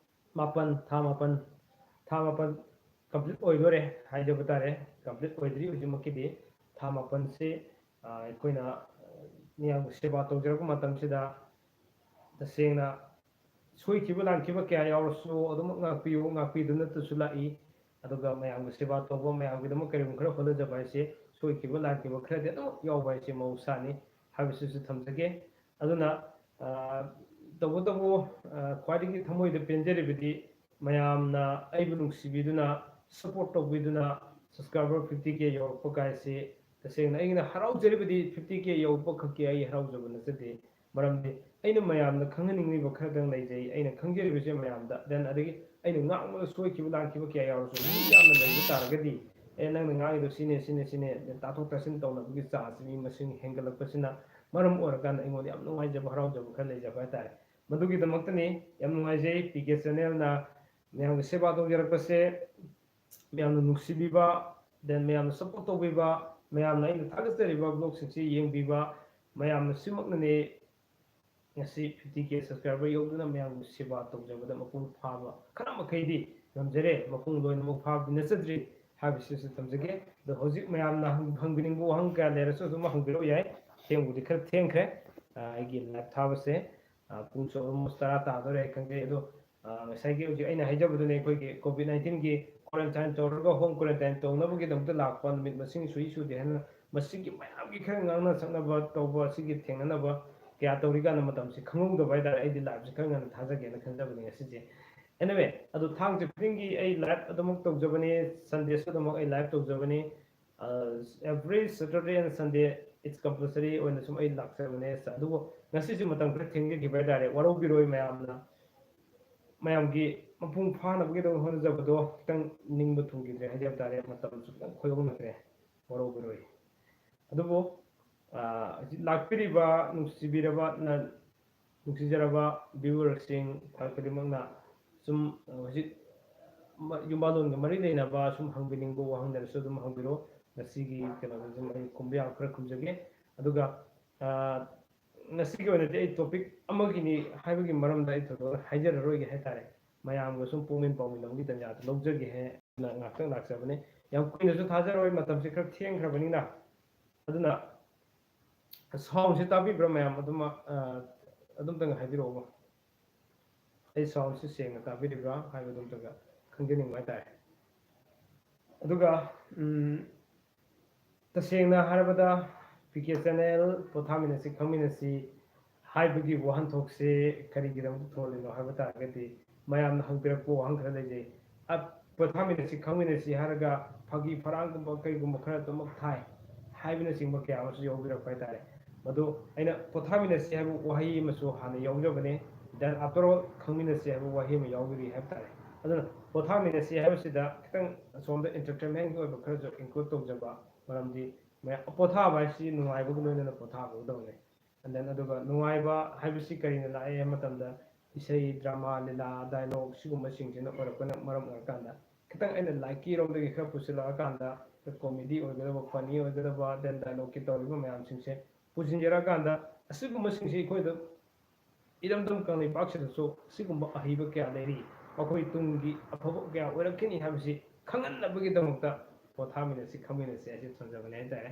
ꯃꯥꯄꯟ, ꯊꯥ ꯃꯥꯄꯟ, ꯊꯥ ꯃꯥꯄꯟ ꯀꯝꯄ꯭ꯂꯤꯠ ꯑꯣꯏꯗꯣꯔꯦ ꯍꯥꯏꯖꯕ ꯇꯥꯔꯦ꯫ ꯀꯝꯄ꯭ꯂꯤꯠ ꯑꯣꯏꯗ꯭ꯔꯤ ꯍꯧꯖꯤꯛꯃꯛꯀꯤꯗꯤ꯫ ꯊꯥ ꯃꯥꯄꯟꯁꯤ ꯑꯩꯈꯣꯏꯅ ꯃꯤꯌꯥꯝꯒꯤ ꯁꯦꯕꯥ ꯇꯧꯖꯔꯛꯄ ꯃꯇꯝꯁꯤꯗ ꯇꯁꯦꯡꯅ ꯁꯣꯏꯈꯤꯕ ꯂꯥꯟꯈꯤꯕ ꯀꯌꯥ ꯌꯥꯎꯔꯁꯨ ꯑꯗꯨꯃꯛ ꯉꯥꯛꯄꯤꯌꯨ, ꯉꯥꯛꯄꯤꯗꯨꯅꯇꯁꯨ ꯂꯥꯛꯏ꯫ ꯑꯗꯨꯒ ꯃꯌꯥꯝꯒꯤ ꯁꯦꯕꯥ ꯇꯧꯕ, ꯃꯌꯥꯝꯒꯤꯗꯃꯛ ꯀꯔꯤꯒꯨꯝꯕ ꯈꯔ ꯍꯣꯠꯅꯖꯕ ꯍꯥꯏꯁꯦ ꯁꯣꯏꯈꯤꯕ ꯂꯥꯟꯈꯤꯕ ꯈꯔꯗꯤ ꯑꯗꯨꯃꯛ ꯌꯥꯎꯕ ꯍꯥꯏꯁꯦ ꯃꯍꯧꯁꯥꯅꯤ ꯍꯥꯏꯕꯁꯤꯁꯨ ꯊꯝꯖꯒꯦ꯫ ꯑꯗꯨꯅ ꯇꯧꯕꯇꯕꯨ ꯈ꯭ꯋꯥꯏꯗꯒꯤ ꯊꯃꯣꯏꯗ ꯄꯦꯟꯖꯔꯤꯕꯗꯤ ꯃꯌꯥꯝꯅ ꯑꯩꯕꯨ ꯅꯨꯡꯁꯤꯕꯤꯗꯨꯅ, ꯁꯞꯄꯣꯔꯠ ꯇꯧꯕꯤꯗꯨꯅ, ꯁꯕꯁꯀ꯭ꯔꯥꯏꯕꯔ ꯐꯤꯐꯇꯤ ꯀꯦ ꯌꯧꯔꯛꯄ ꯀꯥꯏꯁꯤ ꯇꯁꯦꯡꯅ ꯑꯩꯅ ꯍꯔꯥꯎꯖꯔꯤꯕꯗꯤ ꯐꯤꯐꯇꯤ ꯀꯦ ꯌꯧꯔꯛꯄ ꯈꯛꯀꯤ ꯑꯩ ꯍꯔꯥꯎꯖꯕ ꯅꯠꯆꯗꯦ꯫ ꯃꯔꯝꯗꯤ ꯑꯩꯅ ꯃꯌꯥꯝꯗ ꯈꯪꯍꯟꯅꯤꯡꯂꯤꯕ ꯈꯔꯗꯪ ꯂꯩꯖꯩ꯫ ꯑꯩꯅ ꯈꯪꯖꯔꯤꯕꯁꯦ ꯃꯌꯥꯝꯗ, then ꯑꯗꯒꯤ ꯑꯩꯅ ꯉꯥꯡꯕꯗ ꯁꯣꯏꯈꯤꯕ ꯂꯥꯟꯈꯤꯕ ꯀꯌꯥ ꯌꯥꯎꯔꯁꯨ ꯃꯤ ꯌꯥꯝꯅ ꯂꯩꯕ ꯇꯥꯔꯒꯗꯤ, "ꯑꯦ, ꯅꯪꯅ ꯉꯥꯡꯉꯤꯗꯣ ꯁꯤꯅꯦ, ꯁꯤꯅꯦ, ꯁꯤꯅꯦ", ꯇꯥꯊꯣꯛ ꯇꯥꯁꯤꯟ ꯇꯧꯅꯕꯒꯤ ꯆꯥꯡꯁꯤ ꯃꯤ ꯃꯁꯤꯡ ꯍꯦꯟꯒꯠꯂꯛꯄꯁꯤꯅ ꯃꯔꯝ ꯑꯣꯏꯔꯀꯥꯟꯗ ꯑꯩꯉꯣꯟꯗ ꯌꯥꯝ ꯅꯨꯡꯉꯥꯏꯖꯕ, ꯍꯔꯥꯎꯖꯕ ꯈꯔ ꯂꯩꯖꯕ ꯍꯥꯏꯇꯥꯔꯦ꯫ ꯃꯗꯨꯒꯤꯗꯃꯛꯇꯅꯤ꯫ ꯌꯥꯝ ꯅꯨꯡꯉꯥꯏꯖꯩ ꯄꯤ ꯀꯦ ꯆꯦꯅꯦꯜꯅ ꯃꯌꯥꯝꯒꯤ ꯁꯦꯕꯥ ꯇꯧꯖꯔꯛꯄꯁꯦ꯫ ꯃꯌꯥꯝꯅ ꯅꯨꯡꯁꯤꯕꯤꯕ, then ꯃꯌꯥꯝꯅ ꯁꯞꯄꯣꯔꯠ ꯇꯧꯕꯤꯕ, ꯃꯌꯥꯝꯅ ꯑꯩꯅ ꯊꯥꯒꯠꯆꯔꯤꯕ ꯕ꯭ꯂꯣꯒꯁꯤꯡꯁꯤ ꯌꯦꯡꯕꯤꯕ ꯃꯌꯥꯝꯅ ꯁꯤꯃꯛꯅꯅꯤ ꯉꯁꯤ ꯐꯤꯐꯇꯤ ꯀꯦ ꯁꯕꯁꯀ꯭ꯔꯥꯏꯕꯔ ꯌꯧꯗꯨꯅ ꯃꯌꯥꯝꯒꯤ ꯁꯦꯕꯥ ꯇꯧꯖꯕꯗ ꯃꯄꯨꯡ ꯐꯥꯕ ꯈꯔ ꯃꯈꯩꯗꯤ ꯊꯝꯖꯔꯦ꯫ ꯃꯄꯨꯡ ꯂꯣꯏꯅꯃꯛ ꯐꯥꯕꯗꯤ ꯅꯠꯆꯗ꯭ꯔꯤ ꯍꯥꯏꯕꯁꯤꯁꯨ ꯊꯝꯖꯒꯦ꯫ ꯑꯗꯣ ꯍꯧꯖꯤꯛ ꯃꯌꯥꯝꯅ ꯍꯪ- ꯍꯪꯕꯤꯅꯤꯡꯕ ꯋꯥꯍꯪ ꯀꯌꯥ ꯂꯩꯔꯁꯨ ꯑꯗꯨꯝ ꯍꯪꯕꯤꯔꯛꯎ ꯌꯥꯏ꯫ ꯊꯦꯡꯕꯨꯗꯤ ꯈꯔ ꯊꯦꯡꯈ꯭ꯔꯦ꯫ ꯑ, ꯑꯩꯒꯤ ꯂꯥꯏꯚ ꯊꯥꯕꯁꯦ, ꯑ, ꯄꯨꯡꯁꯨ ꯑꯣꯜꯃꯣꯁ ꯇꯔꯥ ꯇꯥꯗꯣꯔꯦ ꯈꯪꯖꯩ꯫ ꯑꯗꯣ, ꯑ, ꯉꯁꯥꯏꯒꯤ ꯍꯧꯖꯤꯛ ꯑꯩꯅ ꯍꯥꯏꯖꯕꯗꯨꯅꯦ, ꯑꯩꯈꯣꯏꯒꯤ ꯀꯣꯚꯤꯗ ꯅꯥꯏꯟꯇꯤꯟꯒꯤ ꯀ꯭ꯋꯥꯔꯦꯟꯇꯥꯏꯟ ꯇꯧꯔꯒ ꯍꯣꯝ ꯀ꯭ꯋꯥꯔꯦꯟꯇꯥꯏꯟ ꯇꯧꯅꯕꯒꯤꯗꯃꯛꯇ ꯂꯥꯛꯄ ꯅꯨꯃꯤꯠ ꯃꯁꯤꯡ ꯁꯨꯏ ꯁꯨꯗꯦ ꯍꯥꯏꯅ ꯃꯁꯤꯒꯤ ꯃꯌꯥꯝꯒꯤ ꯈꯔ ꯉꯥꯡꯅ ꯁꯛꯅꯕ ꯇꯧꯕ ꯑꯁꯤꯒꯤ ꯊꯦꯡꯅꯅꯕ ꯀꯌꯥ ꯇꯧꯔꯤꯀꯥꯟꯗ ꯃꯇꯝꯁꯤ ꯈꯪꯍꯧꯗꯕ ꯍꯥꯏꯇꯥꯔꯦ꯫ ꯑꯩꯗꯤ ꯂꯥꯏꯚꯁꯤ ꯈꯔ ꯉꯟꯅ ꯊꯥꯖꯒꯦꯅ ꯈꯟꯖꯕꯅꯦ ꯉꯁꯤꯁꯦ꯫ Anyway, ꯑꯗꯨ ꯊꯥꯡꯖ ꯈꯨꯗꯤꯡꯒꯤ ꯑꯩ ꯂꯥꯏꯚ ꯑꯗꯨꯃꯛ ꯇꯧꯖꯕꯅꯤ, ꯁꯟꯗꯦꯁꯨ ꯑꯗꯨꯃꯛ ꯑꯩ ꯂꯥꯏꯚ ꯇꯧꯖꯕꯅꯤ꯫ ꯑ, every Saturday and Sunday it's compulsory ꯑꯣꯏꯅ ꯁꯨꯝ ꯑꯩ ꯂꯥꯛꯆꯕꯅꯦ꯫ ꯑꯗꯨꯕꯨ ꯉꯁꯤꯁꯨ ꯃꯇꯝ ꯈꯔ ꯊꯦꯡꯖꯈꯤꯕ ꯍꯥꯏꯇꯥꯔꯦ, ꯋꯥꯔꯧꯕꯤꯔꯣꯏ ꯃꯌꯥꯝꯅ꯫ ꯃꯌꯥꯝꯒꯤ ꯃꯄꯨꯡ ꯐꯥꯅꯕꯒꯤꯗꯃꯛ ꯍꯣꯠꯅꯖꯕꯗꯣ ꯈꯤꯇꯪ ꯅꯤꯡꯕ ꯊꯨꯡꯈꯤꯗ꯭ꯔꯦ ꯍꯥꯏꯖꯕ ꯇꯥꯔꯦ, ꯃꯇꯝꯁꯨ ꯈꯤꯇꯪ ꯈꯣꯏꯍꯧꯅꯈ꯭ꯔꯦ, ꯋꯥꯔꯧꯕꯤꯔꯣꯏ꯫ ꯑꯗꯨꯕꯨ, ꯑ, ꯍꯧꯖꯤꯛ ꯂꯥꯛꯄꯤꯔꯤꯕ ꯅꯨꯡꯁꯤꯕꯤꯔꯕ ꯅ-, ꯅꯨꯡꯁꯤꯖꯔꯕ ꯚ꯭ꯌꯨꯋꯔꯁꯤꯡ ꯈꯨꯗꯤꯡꯃꯛꯅ ꯁꯨꯝ, ꯑ, ꯍꯧꯖꯤꯛ ꯃ-, ꯌꯨꯝꯕꯥꯜꯂꯣꯟꯒ ꯃꯔꯤ ꯂꯩꯅꯕ ꯁꯨꯝ ꯍꯪꯕꯤꯅꯤꯡꯕ ꯋꯥꯍꯪ ꯂꯩꯔꯁꯨ ꯑꯗꯨꯝ ꯍꯪꯕꯤꯔꯣ꯫ ꯉꯁꯤꯒꯤ ꯀꯩꯅꯣꯗ ꯁꯨꯝ ꯑꯩ ꯈꯨꯝꯕ ꯌꯥꯕ ꯈꯔ ꯈꯨꯝꯖꯒꯦ꯫ ꯑꯗꯨꯒ, ꯑ, ꯉꯁꯤꯒꯤ ꯑꯣꯏꯅꯗꯤ ꯑꯩ ꯇꯣꯄꯤꯛ ꯑꯃꯒꯤꯅꯤ ꯍꯥꯏꯕꯒꯤ ꯃꯔꯝꯗ ꯑꯩ ꯊꯣꯏꯗꯣꯛꯅ ꯍꯥꯏꯖꯔꯔꯣꯏꯒꯦ ꯍꯥꯏꯇꯥꯔꯦ꯫ ꯃꯌꯥꯝꯒ ꯁꯨꯝ ꯄꯨꯛꯃꯤꯟ ꯄꯥꯎꯃꯤꯟꯅꯕꯒꯤ ꯇꯥꯟꯖꯥꯗꯨ ꯂꯧꯖꯒꯦ ꯍꯥꯏꯅ ꯉꯥꯛꯇꯪ ꯂꯥꯛꯆꯕꯅꯤ꯫ ꯌꯥꯝ ꯀꯨꯏꯅꯁꯨ ꯊꯥꯖꯔꯣꯏ, ꯃꯇꯝꯁꯦ ꯈꯔ ꯊꯦꯡꯈ꯭ꯔꯕꯅꯤꯅ꯫ ꯑꯗꯨꯅ ꯁꯥꯎꯟꯁꯦ ꯇꯥꯕꯤꯕ꯭ꯔꯥ ꯃꯌꯥꯝ? ꯑꯗꯨꯝ, ꯑ, ꯑꯗꯨꯝꯇꯪ ꯍꯥꯏꯕꯤꯔꯛꯑꯣꯕ꯫ ꯑꯩ ꯁꯥꯎꯟꯁꯦ ꯁꯦꯡꯅ ꯇꯥꯕꯤꯔꯤꯕ꯭ꯔꯥ ꯍꯥꯏꯕꯗꯨ ꯑꯝꯇꯪꯒ ꯈꯪꯖꯅꯤꯡꯕ ꯍꯥꯏꯇꯥꯔꯦ꯫ ꯑꯗꯨꯒ, ꯎꯝ, ꯇꯁꯦꯡꯅ ꯍꯥꯏꯔꯕꯗ, ꯄꯤ ꯀꯦ ꯆꯦꯅꯦꯜ ꯄꯣꯊꯥꯃꯤꯟꯅꯁꯤ ꯈꯪꯃꯤꯟꯅꯁꯤ ꯍꯥꯏꯕꯒꯤ ꯋꯥꯍꯟꯊꯣꯛꯁꯦ ꯀꯔꯤꯒꯤꯗꯃꯛꯇ ꯊꯣꯜꯂꯤꯅꯣ ꯍꯥꯏꯕ ꯇꯥꯔꯒꯗꯤ, ꯃꯌꯥꯝꯅ ꯍꯪꯕꯤꯔꯛꯄ ꯋꯥꯍꯪ ꯈꯔ ꯂꯩꯖꯩ꯫ ꯑ, ꯄꯣꯊꯥꯃꯤꯟꯅꯁꯤ ꯈꯪꯃꯤꯟꯅꯁꯤ ꯍꯥꯏꯔꯒ ꯐꯥꯒꯤ ꯐꯔꯥꯡꯒꯨꯝꯕ ꯀꯩꯒꯨꯝꯕ ꯈꯔ ꯑꯗꯨꯃꯛ ꯊꯥꯏ ꯍꯥꯏꯕꯅꯆꯤꯡꯕ ꯀꯌꯥ ꯑꯃꯁꯨ ꯌꯥꯎꯕꯤꯔꯛꯄ ꯍꯥꯏꯇꯥꯔꯦ꯫ ꯃꯗꯨ ꯑꯩꯅ ꯄꯣꯊꯥꯃꯤꯟꯅꯁꯤ ꯍꯥꯏꯕ ꯋꯥꯍꯩ ꯑꯃꯁꯨ ꯍꯥꯟꯅ ꯌꯥꯎꯖꯕꯅꯤ, then after all ꯈꯪꯃꯤꯟꯅꯁꯤ ꯍꯥꯏꯕ ꯋꯥꯍꯩ ꯑꯃ ꯌꯥꯎꯕꯤꯔꯤ ꯍꯥꯏꯕ ꯇꯥꯔꯦ꯫ ꯑꯗꯨꯅ ꯄꯣꯊꯥꯃꯤꯟꯅꯁꯤ ꯍꯥꯏꯕꯁꯤꯗ ꯈꯤꯇꯪ ꯑꯁꯣꯝꯗ entertainment ꯀꯤ ꯑꯣꯏꯕ ꯈꯔꯁꯨ include ꯇꯧꯖꯕ, ꯃꯔꯝꯗꯤ ꯃꯌꯥꯝ ꯄꯣꯊꯥꯕ ꯍꯥꯏꯁꯤ ꯅꯨꯡꯉꯥꯏꯕꯒ ꯂꯣꯏꯅꯅ ꯄꯣꯊꯥꯒꯗꯕꯅꯤ꯫ And then ꯑꯗꯨꯒ ꯅꯨꯡꯉꯥꯏꯕ ꯍꯥꯏꯕꯁꯤ ꯀꯔꯤꯅ ꯂꯥꯛꯑꯦ ꯍꯥꯏꯕ ꯃꯇꯝꯗ, ꯏꯁꯩ, drama, ꯂꯤꯂꯥ, dialogue ꯁꯤꯒꯨꯝꯕꯁꯤꯡꯁꯤꯅ ꯑꯣꯏꯔꯛꯄꯅ ꯃꯔꯝ ꯑꯣꯏꯔꯀꯥꯟꯗ, ꯈꯤꯇꯪ ꯑꯩꯅ ꯂꯥꯏꯠꯀꯤ ꯔꯣꯝꯗꯒꯤ ꯈꯔ ꯄꯨꯁꯤꯜꯂꯛꯑꯀꯥꯟꯗ, comedy ꯑꯣꯏꯒꯗꯕ, funny ꯑꯣꯏꯒꯗꯕ, then dialogue ꯀꯤ ꯇꯧꯔꯤꯕ ꯃꯌꯥꯝꯁꯤꯡꯁꯦ ꯄꯨꯁꯤꯟꯖꯔꯀꯥꯟꯗ, ꯑꯁꯤꯒꯨꯝꯕꯁꯤꯡꯁꯦ ꯑꯩꯈꯣꯏꯗ ꯏꯔꯝꯗꯝ ꯀꯪꯂꯩꯄꯥꯛꯁꯤꯗꯁꯨ ꯑꯁꯤꯒꯨꯝꯕ ꯑꯍꯩꯕ ꯀꯌꯥ ꯂꯩꯔꯤ꯫ ꯑꯩꯈꯣꯏ ꯇꯨꯡꯒꯤ ꯑꯐꯕ ꯀꯌꯥ ꯑꯣꯏꯔꯛꯀꯅꯤ ꯍꯥꯏꯕꯁꯤ ꯈꯪꯍꯟꯅꯕꯒꯤꯗꯃꯛꯇ ꯄꯣꯊꯥꯃꯤꯟꯅꯁꯤ, ꯈꯪꯃꯤꯟꯅꯁꯤ ꯍꯥꯏꯁꯤ ꯊꯝꯖꯕꯅꯦ ꯍꯥꯏꯇꯥꯔꯦ꯫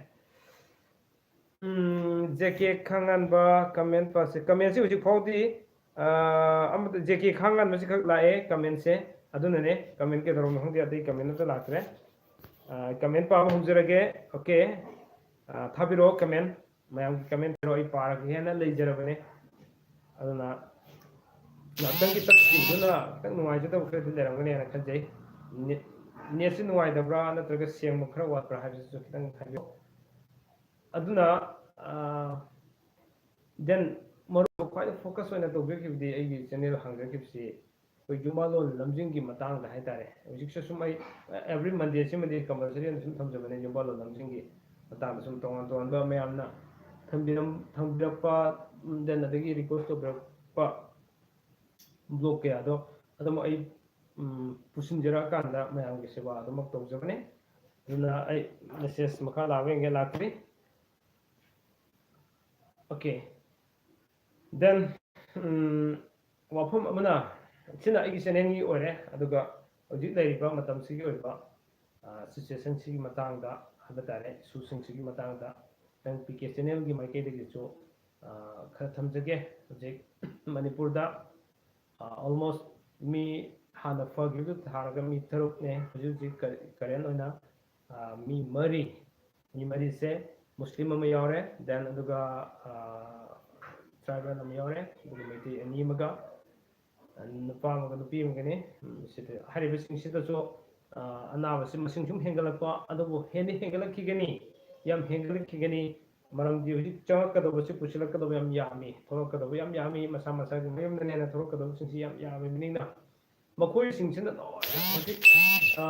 ꯎꯝ, ꯖꯦ ꯀꯦ ꯈꯥꯡꯉꯥꯟꯕ comment ꯄꯥꯁꯦ꯫ Commentꯁꯤ ꯍꯧꯖꯤꯛ ꯐꯥꯎꯗꯤ, ꯑꯥ, ꯑꯃꯠꯇ ꯖꯦ ꯀꯦ ꯈꯥꯡꯉꯥꯟꯕꯁꯤ ꯈꯛ ꯂꯥꯛꯑꯦ commentꯁꯦ꯫ ꯑꯗꯨꯅꯅꯦ comment ꯀꯩꯗꯧꯔꯕꯅꯣ ꯈꯪꯗꯦ, ꯑꯇꯩ comment ꯑꯝꯇ ꯂꯥꯛꯇ꯭ꯔꯦ꯫ ꯑꯥ, comment ꯄꯥꯕ ꯍꯧꯖꯔꯒꯦ꯫ Okay꯫ ꯑꯥ, ꯊꯥꯕꯤꯔꯛꯑꯣ comment꯫ ꯃꯌꯥꯝꯒꯤ comment ꯊꯥꯕꯤꯔꯛꯑꯣ, ꯑꯩ ꯄꯥꯔꯒꯦ ꯍꯥꯏꯅ ꯂꯩꯖꯔꯕꯅꯦ꯫ ꯑꯗꯨꯅ ꯉꯥꯛꯇꯪꯒꯤ ꯇꯛꯈꯤꯕꯗꯨꯅ ꯈꯤꯇꯪ ꯅꯨꯡꯉꯥꯏꯖꯗꯕ ꯈꯔꯗꯤ ꯂꯩꯔꯝꯒꯅꯤ ꯍꯥꯏꯅ ꯈꯟꯖꯩ꯫ Net, netꯁꯤ ꯅꯨꯡꯉꯥꯏꯇꯕ꯭ꯔꯥ ꯅꯠꯇ꯭ꯔꯒ ꯁꯦꯡꯕ ꯈꯔ ꯋꯥꯠꯄ꯭ꯔꯥ ꯍꯥꯏꯕꯁꯤꯁꯨ ꯈꯤꯇꯪ ꯍꯥꯏꯕꯤꯌꯨ꯫ ꯑꯗꯨꯅ, ꯑꯥ, then ꯃꯔꯨꯞ ꯈ꯭ꯋꯥꯏꯗꯒꯤ focus ꯑꯣꯏꯅ ꯇꯧꯖꯈꯤꯕꯗꯤ ꯑꯩꯒꯤ channel ꯍꯥꯡꯖꯈꯤꯕꯁꯤ ꯑꯩꯈꯣꯏ ꯌꯨꯝꯕꯥꯂꯣꯟ ꯂꯝꯖꯤꯡꯒꯤ ꯃꯇꯥꯡꯗ ꯍꯥꯏꯇꯥꯔꯦ꯫ ꯍꯧꯖꯤꯛꯁꯨ ꯁꯨꯝ ꯑꯩ every Mondayꯁꯤꯃꯗꯤ compulsory ꯑꯣꯏꯅ ꯁꯨꯝ ꯊꯝꯖꯕꯅꯦ, ꯌꯨꯝꯕꯥꯂꯣꯟ ꯂꯝꯖꯤꯡꯒꯤ ꯃꯇꯥꯡꯗ ꯁꯨꯝ ꯇꯣꯉꯥꯟ ꯇꯣꯉꯥꯟꯕ ꯃꯌꯥꯝꯅ ꯊꯝꯕꯤꯔꯝ-, ꯊꯝꯕꯤꯔꯛꯄ, then ꯑꯗꯒꯤ request ꯇꯧꯕꯤꯔꯛꯄ blog ꯀꯌꯥꯗꯣ ꯑꯗꯨꯝ ꯑꯩ, ꯎꯝ, ꯄꯨꯁꯤꯟꯖꯔꯛꯑꯀꯥꯟꯗ ꯃꯌꯥꯝꯒꯤ ꯁꯦꯕꯥ ꯑꯗꯨꯃꯛ ꯇꯧꯖꯕꯅꯦ꯫ ꯑꯗꯨꯅ ꯑꯩ message ꯃꯈꯥ ꯂꯥꯛꯄ ꯌꯦꯡꯒꯦ, ꯂꯥꯛꯇ꯭ꯔꯤ꯫ Okay꯫ Then, ꯎꯝ, ꯋꯥꯐꯝ ꯑꯃꯅ, ꯁꯤꯅ ꯑꯩꯒꯤ channelꯒꯤ ꯑꯣꯏꯔꯦ, ꯑꯗꯨꯒ ꯍꯧꯖꯤꯛ ꯂꯩꯔꯤꯕ ꯃꯇꯝꯁꯤꯒꯤ ꯑꯣꯏꯕ, ꯑ, situationꯁꯤꯒꯤ ꯃꯇꯥꯡꯗ ꯍꯥꯏꯕ ꯇꯥꯔꯦ, issueꯁꯤꯡꯁꯤꯒꯤ ꯃꯇꯥꯡꯗ ꯈꯤꯇꯪ ꯄꯤ ꯀꯦ channelꯒꯤ ꯃꯥꯏꯀꯩꯗꯒꯤꯁꯨ, ꯑ, ꯈꯔ ꯊꯝꯖꯒꯦ꯫ ꯍꯧꯖꯤꯛ ꯃꯅꯤꯄꯨꯔꯗ, ꯑ, almost ꯃꯤ ꯍꯥꯟꯅ ꯐꯈꯤꯕꯗꯨ ꯊꯥꯔꯒ ꯃꯤ ꯇꯔꯨꯛꯅꯦ ꯍꯧꯖꯤꯛ ꯍꯧꯖꯤꯛ ꯀ-, current ꯑꯣꯏꯅ, ꯑ, ꯃꯤ ꯃꯔꯤ, ꯃꯤ ꯃꯔꯤꯁꯦ ꯃꯨꯁꯂꯤꯝ ꯑꯃ ꯌꯥꯎꯔꯦ, then ꯑꯗꯨꯒ, ꯑ, tribal ꯑꯃ ꯌꯥꯎꯔꯦ, ꯑꯗꯨꯒ ꯃꯩꯇꯩ ꯑꯅꯤ ꯑꯃꯒ, ꯑ, ꯅꯨꯄꯥ ꯑꯃꯒ ꯅꯨꯄꯤ ꯑꯃꯒꯅꯤ꯫ ꯎꯝ, ꯁꯤꯗ ꯍꯥꯏꯔꯤꯕꯁꯤꯡꯁꯤꯗꯁꯨ, ꯑ, ꯑꯅꯥꯕꯁꯤ ꯃꯁꯤꯡ ꯁꯨꯝ ꯍꯦꯟꯒꯠꯂꯛꯄ, ꯑꯗꯨꯕꯨ ꯍꯦꯟꯗꯤ ꯍꯦꯟꯒꯠꯂꯛꯈꯤꯒꯅꯤ, ꯌꯥꯝ ꯍꯦꯟꯒꯠꯂꯛꯈꯤꯒꯅꯤ꯫ ꯃꯔꯝꯗꯤ ꯍꯧꯖꯤꯛ ꯆꯪꯉꯛꯀꯗꯧꯕꯁꯤ, ꯄꯨꯁꯤꯜꯂꯛꯀꯗꯧꯕ ꯌꯥꯝ ꯌꯥꯝꯃꯤ, ꯊꯣꯛꯂꯛꯀꯗꯧꯕ ꯌꯥꯝ ꯌꯥꯝꯃꯤ, ꯃꯁꯥ ꯃꯁꯥꯒꯤ ꯃꯌꯨꯝꯗꯅ ꯍꯦꯟꯅ ꯊꯣꯛꯂꯛꯀꯗꯧꯕꯁꯤꯡꯁꯤ ꯌꯥꯝ ꯌꯥꯝꯃꯤꯕꯅꯤꯅ, ꯃꯈꯣꯏꯁꯤꯡꯁꯤꯅ ꯂꯣꯏꯅ ꯍꯧꯖꯤꯛ, ꯑ,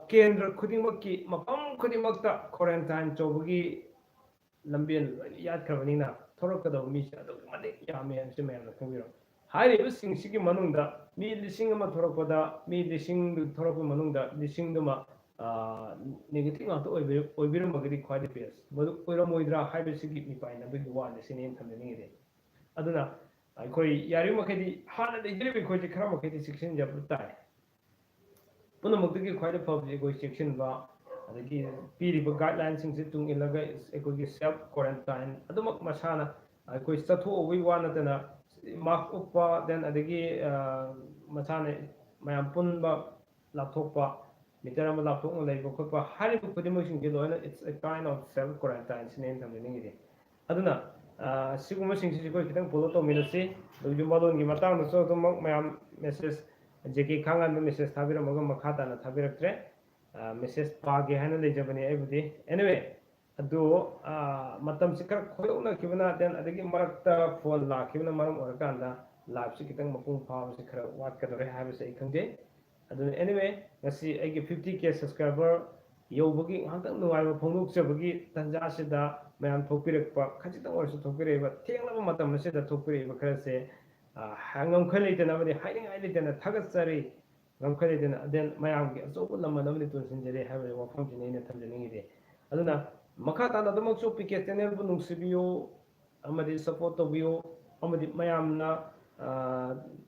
ꯀꯦꯟꯗ꯭ꯔ ꯈꯨꯗꯤꯡꯃꯛꯀꯤ, ꯃꯐꯝ ꯈꯨꯗꯤꯡꯃꯛꯇ quarantine ꯇꯧꯕꯒꯤ ꯂꯝꯕꯦꯜ ꯂꯣꯏꯅ ꯌꯥꯠꯈ꯭ꯔꯕꯅꯤꯅ, ꯊꯣꯛꯂꯛꯀꯗꯧꯕ ꯃꯤꯁꯦ ꯑꯗꯨꯛꯀꯤ ꯃꯇꯤꯛ ꯌꯥꯝꯃꯦ ꯍꯥꯏꯕꯁꯤ ꯃꯌꯥꯝꯅ ꯈꯪꯕꯤꯔꯣ꯫ ꯍꯥꯏꯔꯤꯕꯁꯤꯡꯁꯤꯒꯤ ꯃꯅꯨꯡꯗ ꯃꯤ ꯂꯤꯁꯤꯡ ꯑꯃ ꯊꯣꯛꯂꯛꯄꯗ, ꯃꯤ ꯂꯤꯁꯤꯡ ꯊꯣꯛꯂꯛꯄ ꯃꯅꯨꯡꯗ ꯂꯤꯁꯤꯡꯗꯨꯃ, ꯑ, negative ꯉꯥꯛꯇ ꯑꯣꯏꯕꯤ-, ꯑꯣꯏꯕꯤꯔꯝꯃꯒꯗꯤ ꯈ꯭ꯋꯥꯏꯗꯒꯤ best꯫ ꯃꯗꯨ ꯑꯣꯏꯔꯝꯃꯣꯏꯗ꯭ꯔꯥ ꯍꯥꯏꯕꯁꯤꯒꯤ ꯃꯤꯄꯥꯏꯅꯕꯒꯤ ꯋꯥꯅꯤ, ꯁꯤꯅꯤ ꯑꯩꯅ ꯊꯝꯖꯅꯤꯡꯉꯤꯁꯦ꯫ ꯑꯗꯨꯅ ꯑꯩꯈꯣꯏ ꯌꯥꯔꯤꯕ ꯃꯈꯩꯗꯤ ꯍꯥꯟꯅ ꯂꯩꯖꯔꯤꯕ ꯑꯩꯈꯣꯏꯁꯦ ꯈꯔ ꯃꯈꯩꯗꯤ ꯆꯦꯛꯁꯤꯟꯖꯕ ꯇꯥꯏ꯫ ꯄꯨꯝꯅꯃꯛꯇꯒꯤ ꯈ꯭ꯋꯥꯏꯗꯒꯤ ꯐꯕꯁꯤ ꯑꯩꯈꯣꯏ ꯆꯦꯛꯁꯤꯟꯕ, ꯑꯗꯒꯤ ꯄꯤꯔꯤꯕ ꯒꯥꯏꯗꯂꯥꯏꯟꯁꯤꯡꯁꯤ ꯇꯨꯡ ꯏꯜꯂꯒ ꯑꯩꯈꯣꯏꯒꯤ ꯁꯦꯜꯐ ꯀ꯭ꯋꯥꯔꯦꯟꯇꯥꯏꯟ ꯑꯗꯨꯃꯛ ꯃꯁꯥꯅ ꯑꯩꯈꯣꯏ ꯆꯠꯊꯣꯛꯎꯕꯒꯤ ꯋꯥ ꯅꯠꯇꯅ ꯃꯥꯁꯛ ꯎꯞꯄ, then ꯑꯗꯒꯤ ꯃꯁꯥꯅ ꯃꯌꯥꯝ ꯄꯨꯟꯕ ꯂꯥꯞꯊꯣꯛꯄ, ꯃꯤꯇꯔ ꯑꯃ ꯂꯥꯞꯊꯣꯛꯅ ꯂꯩꯕ ꯈꯣꯠꯄ ꯍꯥꯏꯔꯤꯕ ꯈꯨꯗꯤꯡꯃꯛꯁꯤꯡꯁꯦ ꯂꯣꯏꯅ it's a kind of self quarantine ꯁꯤꯅꯦ ꯑꯩꯅ ꯊꯝꯖꯅꯤꯡꯉꯤꯁꯦ꯫ ꯑꯗꯨꯅ ꯁꯤꯒꯨꯝꯕꯁꯤꯡꯁꯤꯁꯨ ꯑꯩꯈꯣꯏ ꯈꯤꯇꯪ ꯐꯣꯂꯣ ꯇꯧꯃꯤꯟꯅꯁꯤ꯫ ꯑꯗꯨꯒ ꯌꯨꯝ ꯃꯂꯣꯟꯒꯤ ꯃꯇꯥꯡꯗꯁꯨ ꯑꯗꯨꯃꯛ ꯃꯌꯥꯝ ꯃꯦꯁꯦꯖ ꯖꯦ ꯀꯦ ꯈꯥꯡꯉꯥꯟꯕ ꯃꯦꯁꯦꯖ ꯊꯥꯕꯤꯔꯝꯃꯒ ꯃꯈꯥ ꯇꯥꯅ ꯊꯥꯕꯤꯔꯛꯇ꯭ꯔꯦ꯫ ꯃꯦꯁꯦꯖ ꯄꯥꯒꯦ ꯍꯥꯏꯅ ꯂꯩꯖꯕꯅꯤ ꯑꯩꯕꯨꯗꯤ꯫ Anyway, ꯑꯗꯨ ꯃꯇꯝꯁꯤ ꯈꯔ ꯈꯣꯏꯗꯣꯛꯅꯈꯤꯕꯅ, then ꯑꯗꯒꯤ ꯃꯔꯛꯇ ꯐꯣꯟ ꯂꯥꯛꯈꯤꯕꯅ ꯃꯔꯝ ꯑꯣꯏꯔꯀꯥꯟꯗ ꯂꯥꯏꯐꯁꯤ ꯈꯤꯇꯪ ꯃꯄꯨꯡ ꯐꯥꯕꯁꯤ ꯈꯔ ꯋꯥꯠꯀꯗꯧꯔꯦ ꯍꯥꯏꯕꯁꯤ ꯑꯩ ꯈꯪꯖꯩ꯫ ꯑꯗꯨꯅ anyway, ꯉꯁꯤ ꯑꯩꯒꯤ fifty K subscriber ꯌꯧꯕꯒꯤ ꯉꯥꯏꯍꯥꯛꯇꯪ ꯅꯨꯡꯉꯥꯏꯕ ꯐꯣꯡꯗꯣꯛꯆꯕꯒꯤ ꯇꯥꯟꯖꯥꯁꯤꯗ ꯃꯌꯥꯝ ꯊꯣꯛꯄꯤꯔꯛꯄ, ꯈꯖꯤꯛꯇꯪ ꯑꯣꯏꯔꯁꯨ ꯊꯣꯛꯄꯤꯔꯛꯏꯕ, ꯊꯦꯡꯂꯕ ꯃꯇꯝ ꯑꯁꯤꯗ ꯊꯣꯛꯄꯤꯔꯛꯏꯕ ꯈꯔꯁꯦ ꯉꯝꯈꯩ ꯂꯩꯇꯅ ꯑꯃꯗꯤ ꯍꯥꯏꯅꯤꯡꯉꯥꯏ ꯂꯩꯇꯅ ꯊꯥꯒꯠꯆꯔꯤ꯫ ꯉꯝꯈꯩ ꯂꯩꯇꯅ then ꯃꯌꯥꯝꯒꯤ ꯑꯆꯧꯕ ꯂꯃꯟ ꯑꯃꯗꯤ ꯇꯣꯟꯁꯤꯟꯖꯔꯤ ꯍꯥꯏꯕ ꯋꯥꯐꯝꯁꯤꯅꯤ ꯑꯩꯅ ꯊꯝꯖꯅꯤꯡꯉꯤꯁꯦ꯫ ꯑꯗꯨꯅ ꯃꯈꯥ ꯇꯥꯅ ꯑꯗꯨꯃꯛꯁꯨ ꯄꯤ ꯀꯦ ꯆꯦꯅꯦꯜꯕꯨ ꯅꯨꯡꯁꯤꯕꯤꯌꯨ ꯑꯃꯗꯤ ꯁꯞꯄꯣꯔꯠ ꯇꯧꯕꯤꯌꯨ, ꯑꯃꯗꯤ ꯃꯌꯥꯝꯅ